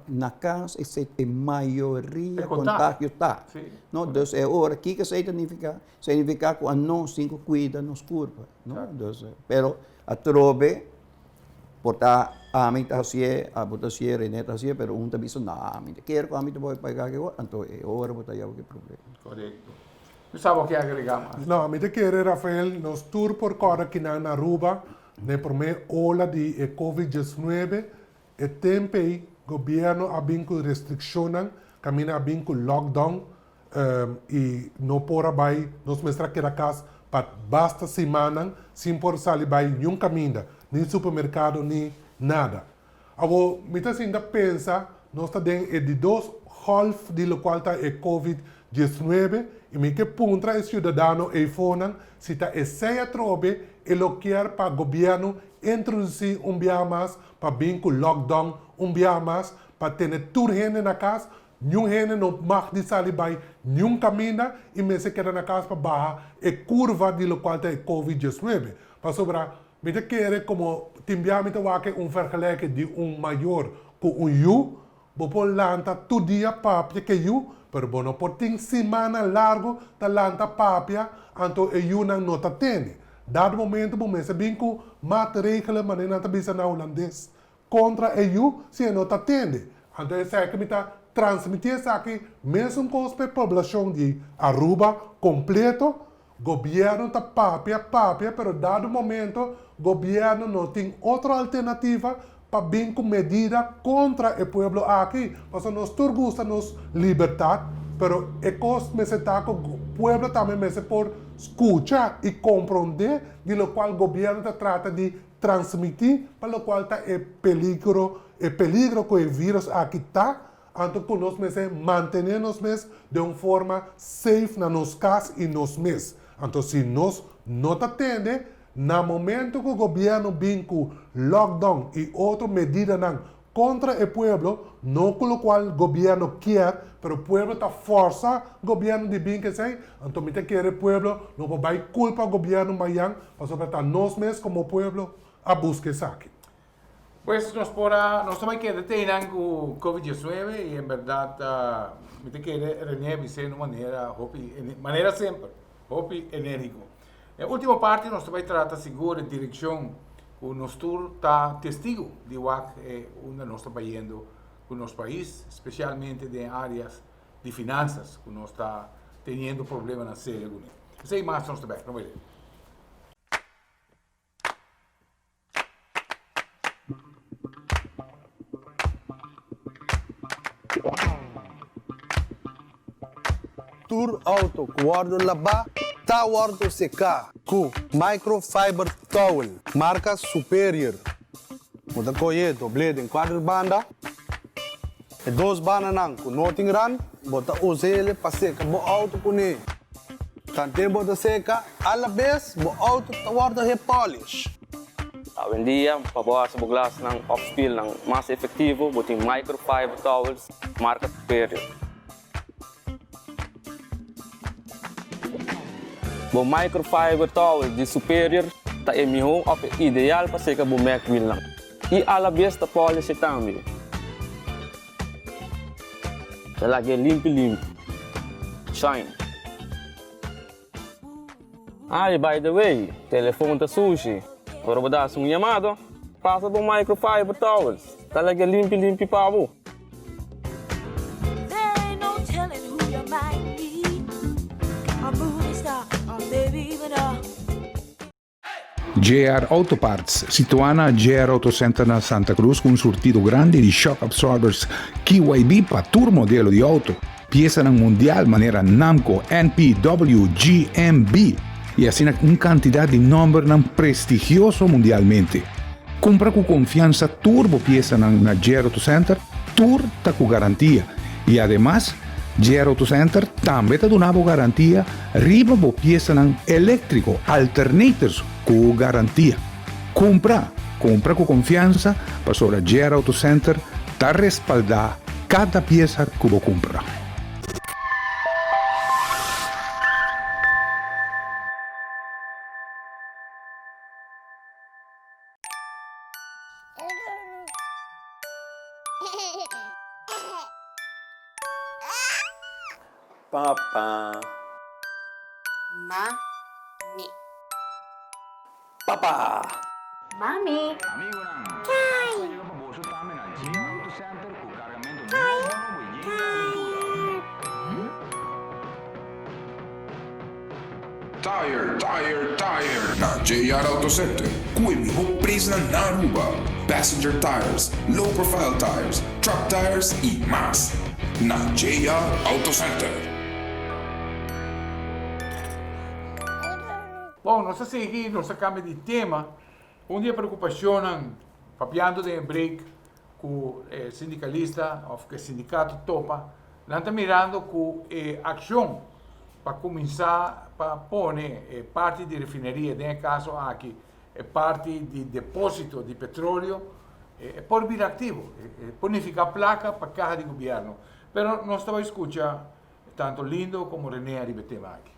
na cas e mayoria contagio ta. No, dus e ora kiko esei ta nifica? Significa cu anos tin cu cuida nos curpa, no? Dus, pero atrobe por ta ami ta hacié, abo ta hacié, Rene ta hacié, pero un ta bisa no, ami ta kier cu ami ta bay paga ki ora, anto e ora bo ta yaba ki problema. Corecto. Mi sa bo ke agrega mas. No, mi ta kere Rafael, nos tur por corda kinan na Aruba Na e promé ola di e Covid 19, e tempu ei gobièrnu a bin ku restrikshonnan, kaminda a bin ku lockdown i no por a bai, nos mester a keda kas. pa basta simannan sin por sali bai niun kaminda, ni supermerkado ni nada. Awor mi ta sinta pensa nos ta den e di dos golf di lokual ta e covid 19 i mi ke puntra e siudadano eifonan si ta esei atrobe e lo kier pa gobièrnu introdusí un biaha mas pa bin ku lockdown un biaha mas pa tene tur hende na kas, niun hende no mag di sali bai niun kaminda i mester keda na kas pa baha e kurva di lokual ta e covid 19 pasobra Mi ta kere komo tin bia mi ta wak un vergelijking di un mayor ku un yu, bo por lanta tur dia papia ku e yu, pero bo no por tin simana largu ta lanta papia anto e yunan no ta tende. Dado momento bo mester bin ku maatregelen manera nan ta bisa na hulandes kontra e yu si e no ta tende. Anto esaki mi ta transmiti esaki mesun kos pa e poblashon di Aruba kompleto, Gobierno ta papia, papia, pero dado momento gobierno no tin otro alternativa pa bin cu medida contra e pueblo aki, pasobra nos tur gusta nos libertad, pero e cos mester ta cu pueblo tambe mester por scucha y compronde di locual gobierno ta trata di transmiti pa locual ta e peligro, e peligro cu e virus aki ta. Anto ku nos mester mantené nos mes den un forma safe na nos kas i nos mes. Anto si nos no ta tende, na momento ku gobièrnu bin ku lockdown i otro medidanan kontra e pueblo, no ku lokual gobièrnu kier, pero pueblo ta fòrsa gobièrnu di bin ku esei, anto mi ta kere pueblo no por bai kulpa gobièrnu mayan pasobra ta nos mes komo pueblo a buska esaki. Pues nos por a, nos ta bai keda te einan ku Covid 19 i en bèrdat mi ta kere Rene bis'é na un manera hopi, manera semper, hopi enérgiko. E último parti nos ta bai trata sigur e direkshon ku nos tur ta testigu di wak e unda nos ta bayendo ku nos pais, spesialmente den áreas di finansas ku nos ta teniendo problemanan serio kuné. Esei mas nos ta bai, no bai lei. Tur auto ku wòrdu labá ta wòrdu seká ku microfiber towel marka Superior. Bo ta kohe doblé den kuater banda. E dos bandanan ku no tin rand bo ta usa el pa seka bo auto kuné. Tanten bo ta seka, alabes bo auto ta wòrdu hepolish. Awendia, pa bo hasi bo glasnan òf spilnan mas efektivo, bo tin microfiber towels marka Superior. Bo microfiber towel di Superior ta e mihó òf e ideal pa seka bo Mac wielnan i alabes ta polish e tambe. Ta laga e limpi limpi. Shine. Ay, by the way, telefon ta sushi. Ora bo ta hasi un yamado, pasa bo microfiber towels. Ta laga e limpi limpi pa bo. JR Auto Parts, situá na JR Auto Center na Santa Cruz ku un surtido grandi di shock absorbers KYB pa tur modelo di auto, piesanan mundial manera Namco, NP, W, G, M, B i asina un kantidat di nòmbernan prestigioso mundialmente. Kumpra ku konfiansa tur bo piesanan na JR Auto Center, tur ta ku garantia i ademas JR Auto Center tambe ta duna bo garantia riba bo piesanan eléktriko, alternators ku garantia. Kumpra! Kumpra ku konfiansa pasobra JR Auto Center ta respaldá kada piesa ku bo kumpra. Papa. Mami. Papa. Mami. Tire, tire, tire na JR Auto Center cu e miho prijsnan na Aruba. Passenger tires, low profile tires, truck tires y mas. Na JR Auto Center. Bon, nos ta sigui, nos ta cambia di tema. Un di e preocupacionnan, papiando den e break cu e sindicalista of cu e sindicato topa, nan ta mirando cu e accion pa cuminsa pa pone e parti di refineria, den e caso aki e parti di deposito di petroleo, e por bira activo, e por nifica placa pa caha di gobierno. Pero nos ta bay scucha tanto Lindo como Rene ariba e tema aki.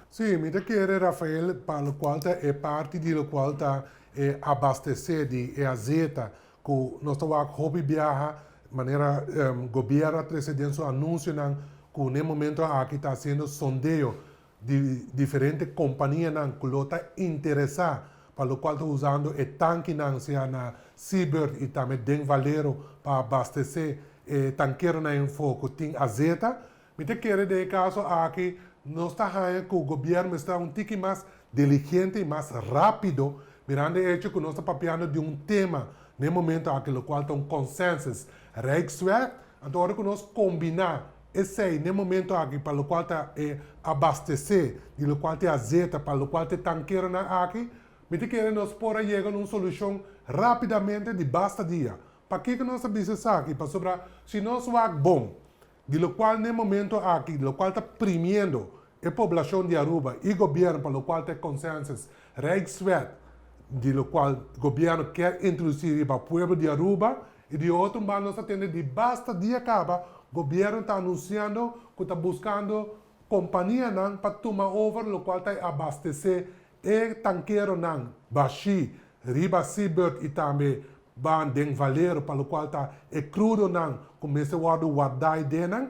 Sí, mi ta kere, Rafael, pa locual ta e parti di locual ta e abastece di e azeta cu nos ta wak hopi biaha manera gobierno a trece den su anuncionan cu n'e momento aki ta haciendo sondeo di diferente companianan cu lo ta interesa pa locual ta usando e tankinan sea na Seabird y tambe den Valero pa abastece e tankeronan enfo cu tin azeta. Mi ta kere den e kaso aki nos ta haña ku gobièrnu mester ta un tiki mas diligente i mas rápido, mirando e echo ku nos ta papiando di un tema na e momento aki lokual ta un consensus Rijkswet, anto ora ku nos kombiná esei na e momento aki pa lokual ta e abastesé di lokual ta e azeta pa lokual ta e tankeronan aki, mi ta kere nos por a yega na un solushon rápidamente di basta dia. Pakiko nos ta bisa esaki? Pasobra si nos wak bon Di locual n'e momento aki, locual ta primiendo e poblacion di Aruba y gobierno pa locual ta e consensus Rijkswet di locual gobierno kier introduci riba pueblo di Aruba y di otro un banda nos ta tende di basta dia caba gobierno ta anunciando cu ta buscando companianan pa tuma over locual ta e abastece E tankeronan bashí riba Seabird i tambe ban den Valero pa lokual ta e krudonan ku mester wòrdu wardá i denan.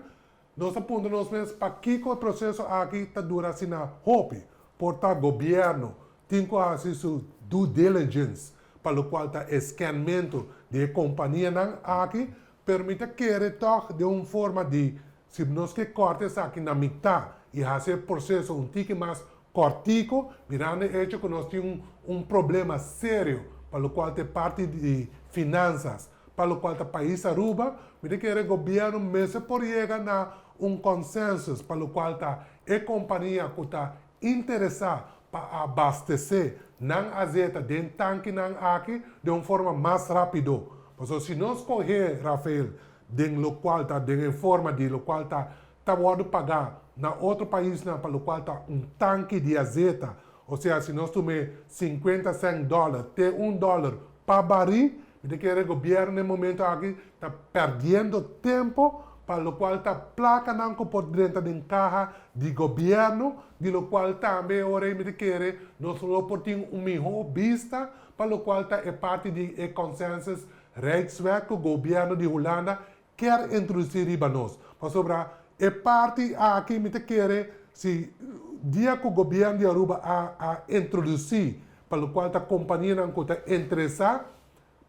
Nos ta puntra nos mes pakiko e proseso aki ta dura asina hopi. Por ta gobièrnu tin ku hasi su due diligence pa lokual ta e scanmentu di e kompanianan aki, pero mi ta kere tòg den un forma di si nos ke kòrta esaki na mitá i hasi e proseso un tiki mas Kòrtico, mirando e echo ku nos tin un problema serio pa lokual ta e parti di finansas, pa lokual ta pais Aruba, mi ta kere gobièrnu mester por yega na un consensus pa lokual ta e kompania ku ta interesá pa abastesé nan azeta den tankinan aki den un forma mas rápido. Pasobra si nos kohe, Rafael, den lokual ta den e forma di lokual ta ta wòrdu pagá na otro paisnan pa lokual ta un tanki di azeta, osea si nos tum'é sinkuenta sènt dòler te un dòler pa barí, mi ta kere gobièrnu na e momento aki ta pèrdiendo tempu pa lokual ta plakanan ku por drenta den kaha di gobièrnu, di lokual tambe e ora ei mi ta kere nos lo por tin un mihó bista pa lokual ta e parti di e consensus Rijkswet ku gobièrnu di Hulanda kier introduci riba nos, pasobra e parti aki mi ta kere si dia cu gobierno di Aruba a a introduci pa locual ta companianan cu ta interesa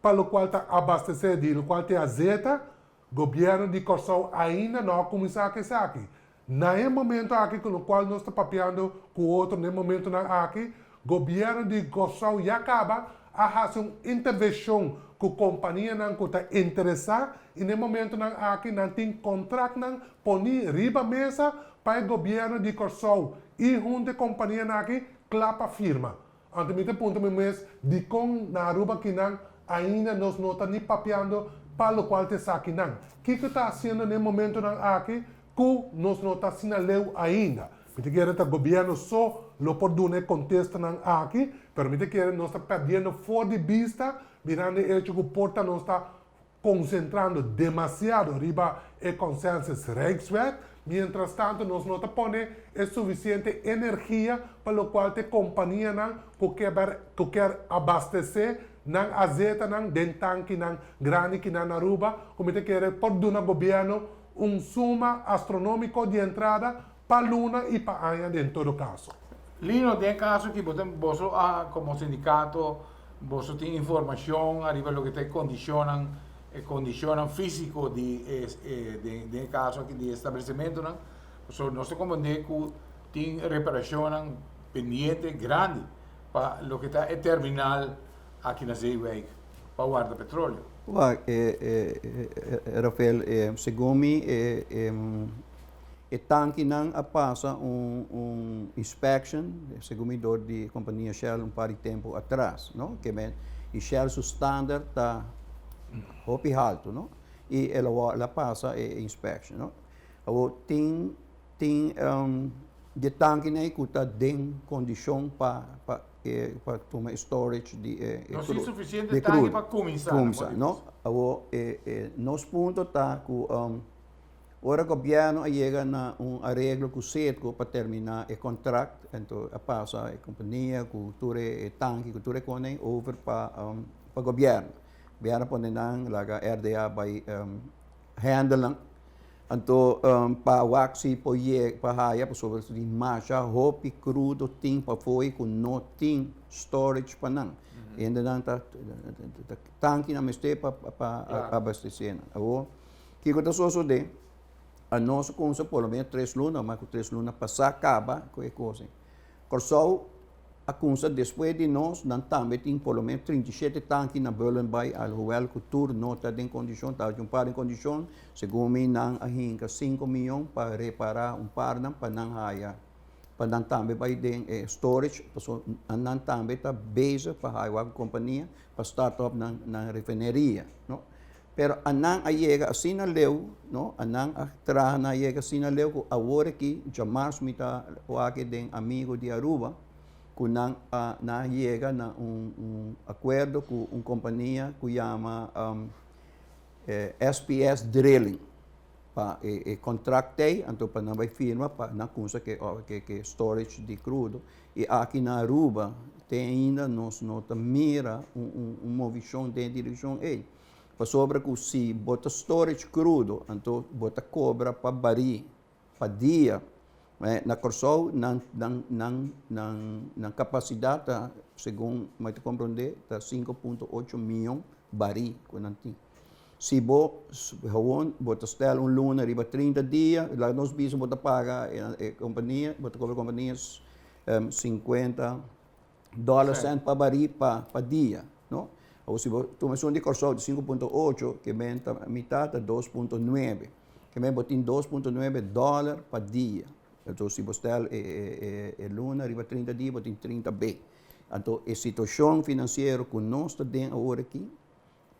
pa locual ta abastece di locual ta e azeta, gobierno di Corsou ainda no a cuminsa cu esaki. Na e momento aki cu locual nos ta papiando cu otro na e momentonan aki, Gobierno di Gorsou ya caba a haci un intervencion cu companianan cu ta interesa y na e momentonan aki nan tin contractnan poni riba mesa pa e Gobierno di Corsou y hunto e companianan aki cla pa firma. Anto mi ta puntra mi mes dikon na Aruba kinan ainda nos no ta ni papiando pa lokual ta esakinan. Kiko ta hasiendo na e momentonan aki ku nos no ta asina leu ainda? Mi ta kere ta gobierno so lo por duna e kontestanan aki, pero mi ta kere nos ta perdiendo for di bista mirando e echo ku por ta nos ta konsentrando demasiado riba e consensus Rijkswet, mientras tanto nos no ta pone e sufisiente energia pa lokual ta e kompanianan ku ke ku kier abastesé nan azetanan den tankinan grandi kinan na Aruba ku mi ta kere por duna gobièrnu un suma astronómiko di entrada pa luna i pa aña den todo kaso. Lino, den kaso ki bo ta boso a komo sindikato boso tin informashon ariba loke ta e kondishonnan e kondishonnan físiko di e e den den e kaso aki di e establesimentonan pasobra nos ta komprendé ku tin reparashonnan pendiente grandi pa loke ta e terminal aki na Zeewijk pa warda petroleo. Wak, e e Rafael, segun mi e e. E tankinan a pasa un un inspection, segun mi dor di compania Shell un par di tempo atras, no? Ke men y Shell su standard ta hopi halto, no? Y el a el a pasa e inspection, no? Awor tin tin di e tankinan ei ku ta den kondishon pa pa e pa tuma e storage di e No tin crudo, suficiente di tanki crudo. pa kuminsá, nan Kuminsá, por di no? bisa. Awor e e nos punto ta ku Ora gobièrnu a yega na un areglo ku Citgo pa terminá e kontrakt, anto a pasa e kompania ku tur e tanki ku tur e kosnan over pa pa gobièrnu. Gobièrnu a pone nan laga RDA bai handle nan. Anto pa wak si por yega pa haya pasobra tin masha hopi krudo tin pafó ku no tin storage pa nan. Hendenan ta tankinan mester pa pa abastesé nan. Awor. Kiko ta sosodé? Anos a kumsa por lo menos tres luna, mas ku tres luna pasá kaba ku e kos ei. Kòrsou a kumsa despues di nos, nan tambe tin por lo menos 37 tanki na Bullenbaai, alhoewel ku tur no ta den kondishon, ta un par den kondishon, segun mi nan a hinka sinku miyon pa repará un par nan pa nan haya, pa nan tambe bai den e storage, pasobra nan tambe ta bezig pa haya wak kompania pa start up nan nan refineria, no. Pero anan a yega asina leu, no, anan a traha nan a yega asina leu ku awor aki djamars mi ta wak den Amigo di Aruba ku nan a nan a yega na un un akuerdo ku un kompania ku yama SPS Drilling pa e e kontrakt ei anto pa nan bai firma pa nan kumsa ke ke storage di krudo i aki na Aruba te ainda nos no ta mira un un un movishon den e direkshon ei. Pasobra ku si bo ta storage krudo anto bo ta kobra pa barí pa dia. Na Kòrsou nan nan nan nan nan kapasidat ta segun mi ta komprondé ta 5.8 mion barí ku nan tin. Si bo gewoon bo ta stèl un luna riba 30 dia laga nos bisa bo ta paga e kompania bo ta kobra e kompania 50 dòler sènt pa barí pa pa dia, no? Awor si bo tuma esun di Kòrsou di 5.8 ke men ta mitá ta 2.9. Ke men bo tin 2.9 dòler pa dia. Anto si bo stèl e e e luna riba 30 dia bo tin 30 be. Anto e situashon finansiero ku nos ta den awor aki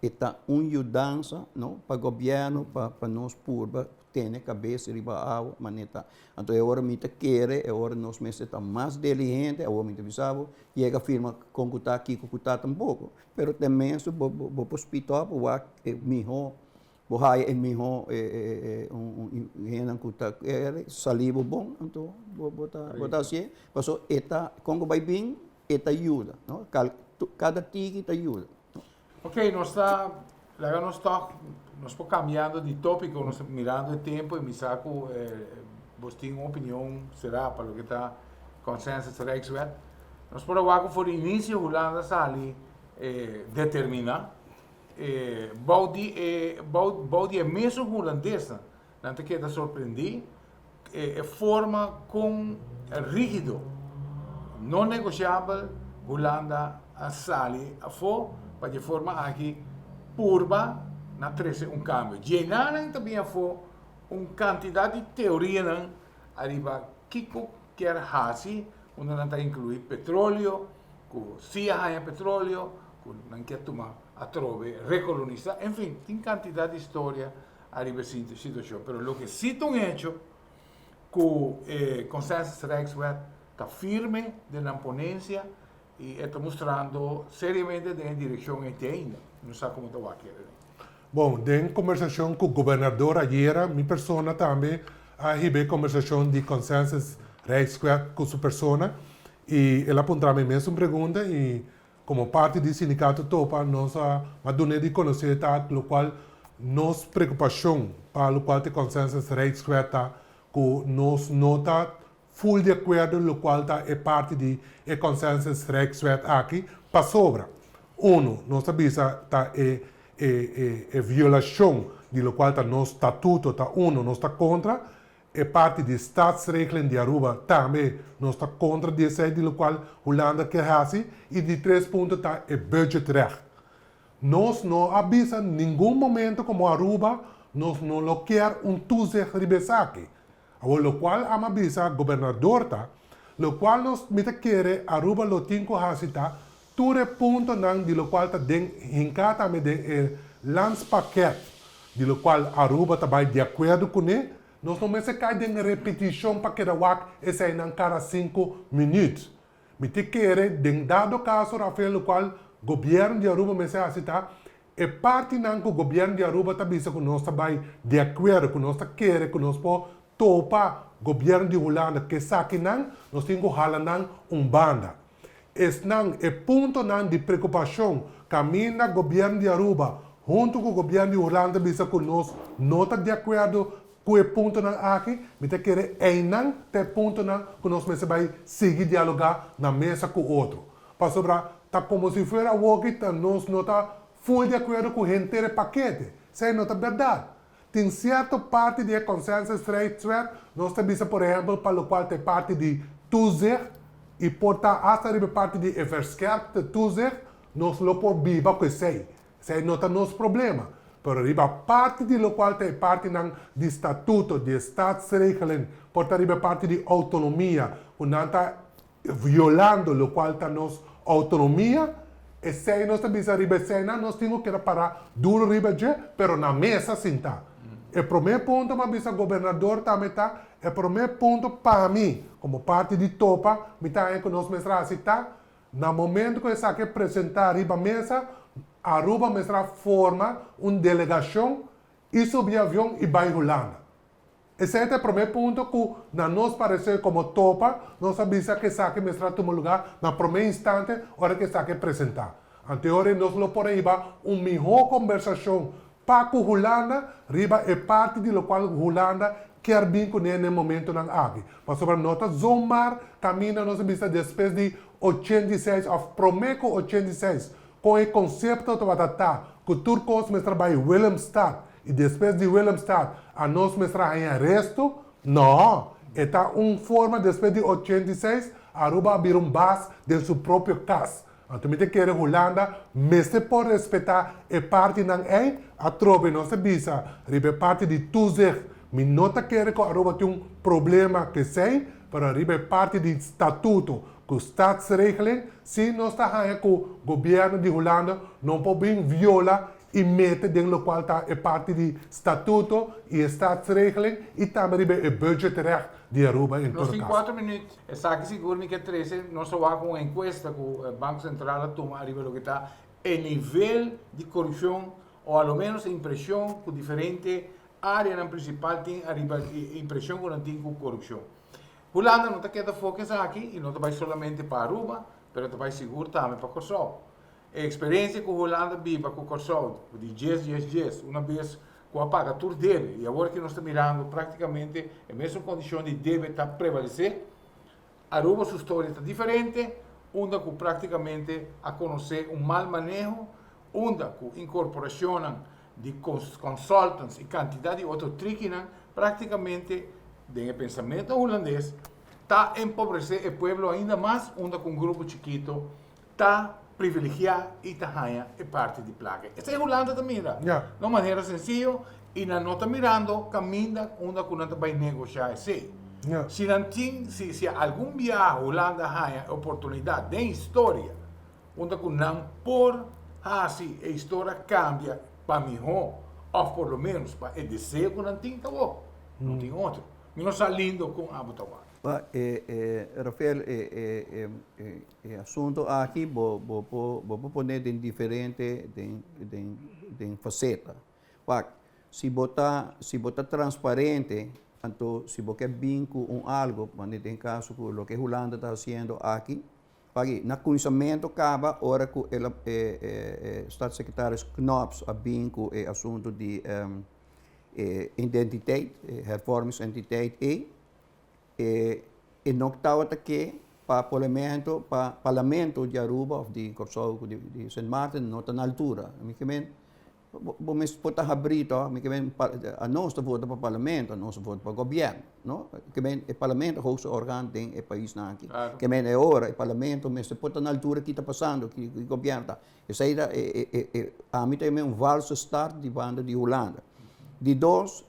E ta un yudansa no pa gobièrnu pa pa nos purba tene kabes riba awa manera ta. Anto e ora mi ta kere e ora nos mester ta mas diligente, awor mi ta bisa bo yega firma kon ku ta kiko ku ta tampoko, pero ten mesun bo bo por spit op wak e miho bo haya e miho e un hendenan ku ta kere sali bo bon anto bo bo ta bo ta hasié pasobra e ta kon ku bai bin e ta yuda no kada tiki ta yuda. Ok, nos ta laga nos tòg, nos por kambiando di tópiko, nos ta mirando e tempu i mi sa ku bos tin un opinion será pa loke ta Consensus Rijkswet. Nos por a wak ku for di inisio Hulanda sali determiná bou di e bou di e mesun hulandesnan nan ta keda sorprendí e forma kon rígido, no negoshabel Hulanda a sali afó pa dje forma aki purba na trese un kambio. Djenanan ta bin afó un kantidat di teorianan ariba kiko kier hasi, unda nan ta inkluí petroleo, ku si a haña petroleo, ku nan kier tuma atrobe rekolonisá, enfin tin kantidat di storia ariba e situacion. Pero loke si ta un hecho cu e Consensus Rijkswet ta firme den nan ponencia y e ta mustrando seriamente den e direccion ey te ainda. No sa como ta wak kere. Bon, den combersacion cu Gobernador ayera, mi persona tambe a hiba e combersacion di Consensus Rijkswet cu su persona y el a puntra mi mesun pregunta y Como parti di Sindicato Topa nos a dun'é di conoce ta locual nos preocupacion pa locual t'e Consensus Rijkswet ta cu nos no ta full di acuerdo locual ta e parti di e Consensus Rijkswet aki pasobra uno nos ta bisa ta e e e violacion di locual ta nos statuto ta uno nos ta contra E parti di Staatsregeling di Aruba tambe nos ta kontra di esei di lokual Hulanda kier hasi i di tres punto ta e budgetrecht. Nos no a bisa ningun momento komo Aruba nos no lo kier un toezicht riba esaki. Awor locual ama bisa gobernador ta, locual nos mi ta kere Aruba lo tin cu haci ta tur e puntonan di locual ta den hinca tambe den e landspakket di locual Aruba ta bay di acuerdo cune, nos no mester cay den repeticion pa keda wak eseynan cada cinco minuut. Mi ta kere den dado caso Rafael locual gobierno di Aruba mester haci ta E partinan ku gobièrnu di Aruba ta bisa ku nos ta bai di akuerdo, ku nos ta kere ku nos por topa gobièrnu di Hulanda ku esakinan, nos tin ku hala nan un banda. Esnan e puntonan di preokupashon kaminda gobièrnu di Aruba huntu ku gobièrnu di Hulanda ta bisa ku nos no ta di akuerdo ku e puntonan aki, mi ta kere einan ta e puntonan ku nos mester bai sigui dialogá na mesa ku otro. Pasobra ta komo si fuera awoki ta nos no ta ful di akuerdo ku henter e pakete. Esei no ta bèrdat. Tin sierto parti di e consensusrijtwet, nos ta bisa por ehèmpel pa lokual ta e parti di toezicht i por ta asta riba e parti di e verscherpte toezicht, nos lo por biba ku esei. Esei no ta nos problema. Pero riba parti di lokual ta e partinan di statuto, di e staatsregeling, por ta riba e parti di outonomia ku nan ta violando locual ta nos autonomia, esey nos ta bisa riba eseynan nos tin cu keda para duro riba dje, pero na mesa sinta. E prome punto m'a bisa gobernador tambe ta, e prome punto pa mi, como parti di topa, mi ta haña cu nos mester haci ta, na momento cu esaki a presenta riba mesa, Aruba mester a forma un delegacion y subi avion y bay Hulanda. Esei ta e promé punto ku na nos pareser komo topa nos a bisa ku esaki mester a tuma lugá na promé instante ora ku esaki a presentá. Anteor ei nos lo por a hiba un mihó kombersashon pa ku Hulanda riba e parti di lokual Hulanda kier bin kuné na e momentonan aki. Pasobra no ta zomaar kaminda nos a bisa despues di 86 òf promé ku 86 kon e konsepto tabata ta ku tur kos mester a bai Willemstad I despues di Willemstad a nos mester a haña resto? No! E ta un forma despues di 86 Aruba a bira un bas den su propio kas. Anto mi ta kere Hulanda mester por respeta e partinan ei, atrobe nos ta bisa riba e parti di toezicht mi no ta kere ku Aruba tin un problema ku esei, pero riba e parti di statuto ku staatsregeling si nos ta haña ku gobierno di Hulanda no por bin viola i mete den lokual ta e parti di statuto i e staatsregeling i tambe riba e budgetrecht di Aruba en Nos todo tin kaso. kuater minuut. Esaki sigur mi ke trese nos a wak un enkuesta ku Banko Sentral a tuma ariba loke ta e nivel di korupshon o a lo menos e impreshon ku diferente areanan prinsipal tin ariba e impreshon ku nan tin ku korupshon. Hulanda no ta keda afó ku esaki i no ta bai solamente pa Aruba pero ta bai sigur tambe pa Kòrsou. E eksperensia ku Hulanda biba ku Kòrsou di djes djes djes una bes ku a paga tur debe i awor ki nos ta mirando praktikamente e mesun kondishon di debe ta prevalesé. Aruba su storia ta diferente unda ku praktikamente a konosé un mal maneho unda ku inkorporashonnan di consultants i kantidat di otro trikinan praktikamente den e pensamentu hulandes ta empobresé e pueblo ainda mas unda ku un grupo chikito ta privilegiá i ta haña e parti di plaka. Esei Hulanda ta mira. Na un manera sensiyo i nan no ta mirando kaminda unda ku nan ta bai negoshá esei. Si nan tin, si si algun biaha Hulanda haña e oportunidat den historia unda ku nan por hasi e historia kambia pa mihó òf por lo ménos pa e deseo ku nan tin ta wou. No tin otro. Mi no sa lindo kon abo ta wak. Pa e e Rafael e e e e asunto aki bo bo por bo por pone den diferente den den den faceta. Wak, si bo ta si bo ta transparente anto si bo ke bin ku un algo manera den kaso ku loke Hulanda ta hasiendo aki, wak na kuminsamentu kaba ora ku el a e e e staatssecretaris Knops a bin ku e asunto di e identiteit, e hervormingsentiteit ei, E e no tabata ke pa polemento pa parlamento di Aruba of di Kòrsou ku di di Sint Maarten no ta na altura. Mi ke men bo bo mes por ta habrí tò, mi ke men pa anos ta vota pa parlamento, anos ta vota pa gobièrnu, no? Ke men e parlamento hoogste orgaan den e paisnan aki. Ke men e ora e parlamento mester por ta na altura ki ta pasando, ki ki gobièrnu ta. Esei ta e e e ami ta yama un valse start di banda di Hulanda. Di dos,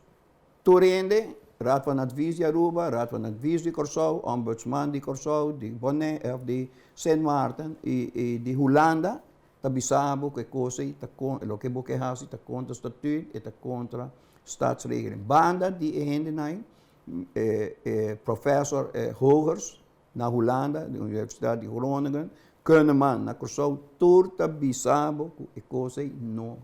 tur hende. Raad van Advies di Aruba, Raad van Advies di Kòrsou, Ombudsman di Kòrsou, di Bonaire òf di Sint Maarten i di Hulanda ta bisa bo ku e kos ei ta loke bo ke hasi ta kontra statuut, e ta kontra staatsregeling. Banda di e hendenan ei, e professor Hogers na Hulanda, di Universidat di Groningen, Kunneman na Kòrsou, tur ta bisa bo ku e kos ei no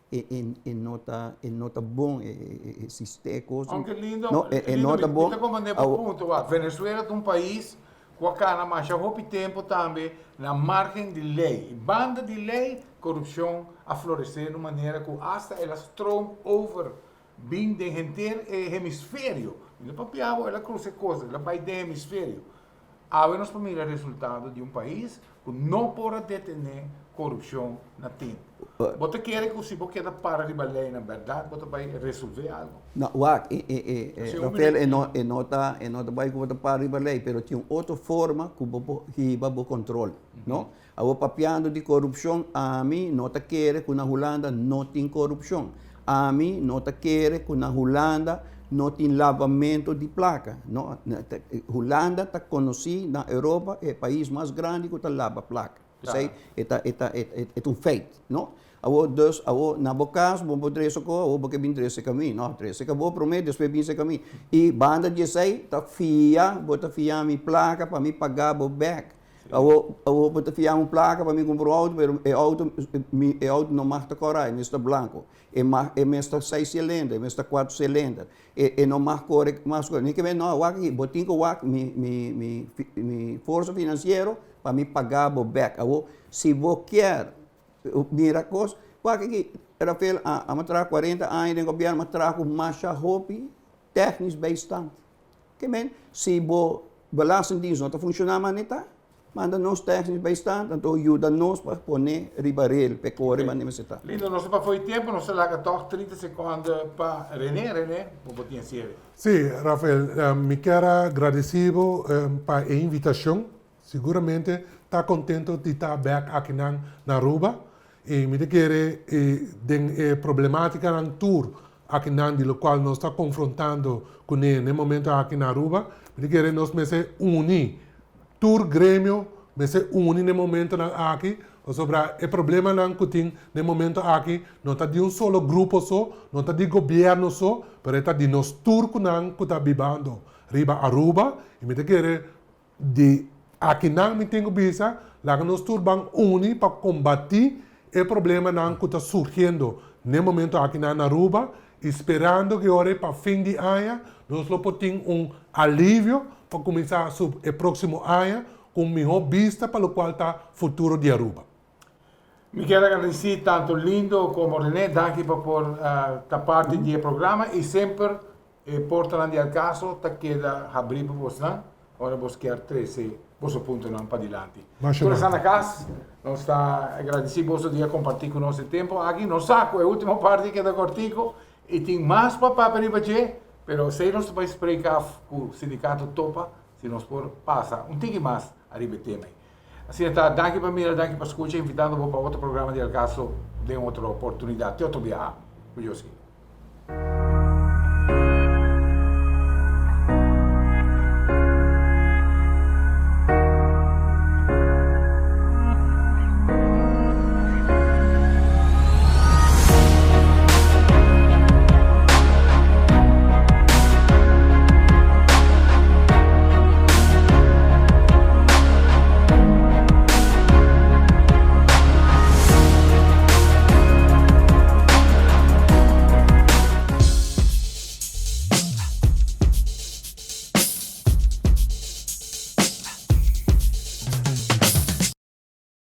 e e e no ta e no ta bon e e e siste e kos Aunke lindo, no e e lindo no ta mi bon ta comprende bo awo punto wak Venezuela ta un pais ku a kana masha hopi tempo tambe na margen di lei i banda di lei korupshon a florese na un manera ku asta el a stroom over bin den henter e hemisferio mi no papia bo el a krusa e kos el a bai den hemisferio Awe nos por mira resultado di un pais ku no por a detené korupshon na tempu. Bo ta kere ku si bo keda para riba leinan bèrdat bo ta bai resolvé algu? No, wak, e, e, e, e, Rafael, e no, e no ta, e no ta bai ku bo ta para riba lei, pero tin un otro forma ku bo por hiba bo kontrol, no? Awor papiando di korupshon, ami no ta kere ku na Hulanda no tin korupshon. Ami no ta kere ku na Hulanda no tin lavamento di plaka. No, Hulanda ta konosí na Europa e pais mas grandi ku ta laba plaka. Esei e ta e ta e ta un feit, no? Awor dus awor na bo kas bo por dresa ko, awor bo ke bin dresa ka mi. No, dresa ka bo promé despues bin seka mi. I banda di esei ta fia, bo ta fia mi plaka pa mi paga bo bèk. Awor, awor bo ta fia un plaka pa mi kumpra un outo, pero e outo, mi, e outo no mag ta kòrá, e mester ta blanko. E mag, e mester seis silender, e mester kuater silender. E, e no mag kore mas ku. Mi ke men, no, wak aki, bo tin ku wak mi, mi, mi, mi forsa finansiero pa mi paga bo bèk. Awor, si bo kier mira kos, wak aki, Rafael, a, a traha kuarenta aña den gobièrnu, a traha ku masha hopi technisch bijstand. Ke men, si bo belastingdienst no ta funshoná manera ta, manda nos technisch bijstand, anto yuda nos pa pone riba rel, pa e kore manera mester ta. Lindo, nos ta pa fo'i tempu, nos ta laga tòg 30 sekonde pa René. René, bo por tin e siere. Sí, Rafael, mi kier a gradisí bo pa e invitashon. Siguramente ta contento di ta bek akinan na Aruba y mi ta kere den e problematicanan tur akinan di locual nos ta confrontando cune n'e momento aki na Aruba, mi ta kere nos mester uni, tur gremio mester uni n'e momentonan aki pasobra e problemanan cu tin n'e momento aki no ta di un solo grupo so, no ta di gobierno so, pero e ta di nos tur cu nan cu ta bibando riba Aruba y mi ta kere Di akinan mi tin ku bisa, laga nos tur ban uni pa kombatí e problemanan ku ta surgiendo n'e momento akinan na Aruba i sperando ku e ora ei pa fin di aña nos lo por tin un alivio pa kuminsá sub e próksimo aña ku un mihó bista pa lokual ta futuro di Aruba. Mi kier agradesí tanto Lindo komo René, danki pa por ta parti di e programa i semper E portanan di Alcaso ta keda habrí pa bosnan ora bos kier trese boso puntonan padilanti. Tur esnan na kas, nos ta agradesí boso di a kompartí ku nos e tempu aki. Nos sa ku e último parti keda kòrtiku i tin mas pa papia riba dje, pero esei nos ta bai spreek af ku Sindikato Topa si nos por pasa un tiki mas ariba e tema ei. Asina ta, danki pa mira, danki pa skucha, invitando bo pa otro programa di Alcaso den otro oportunidat. Te otro biaha. Ku Dios guia.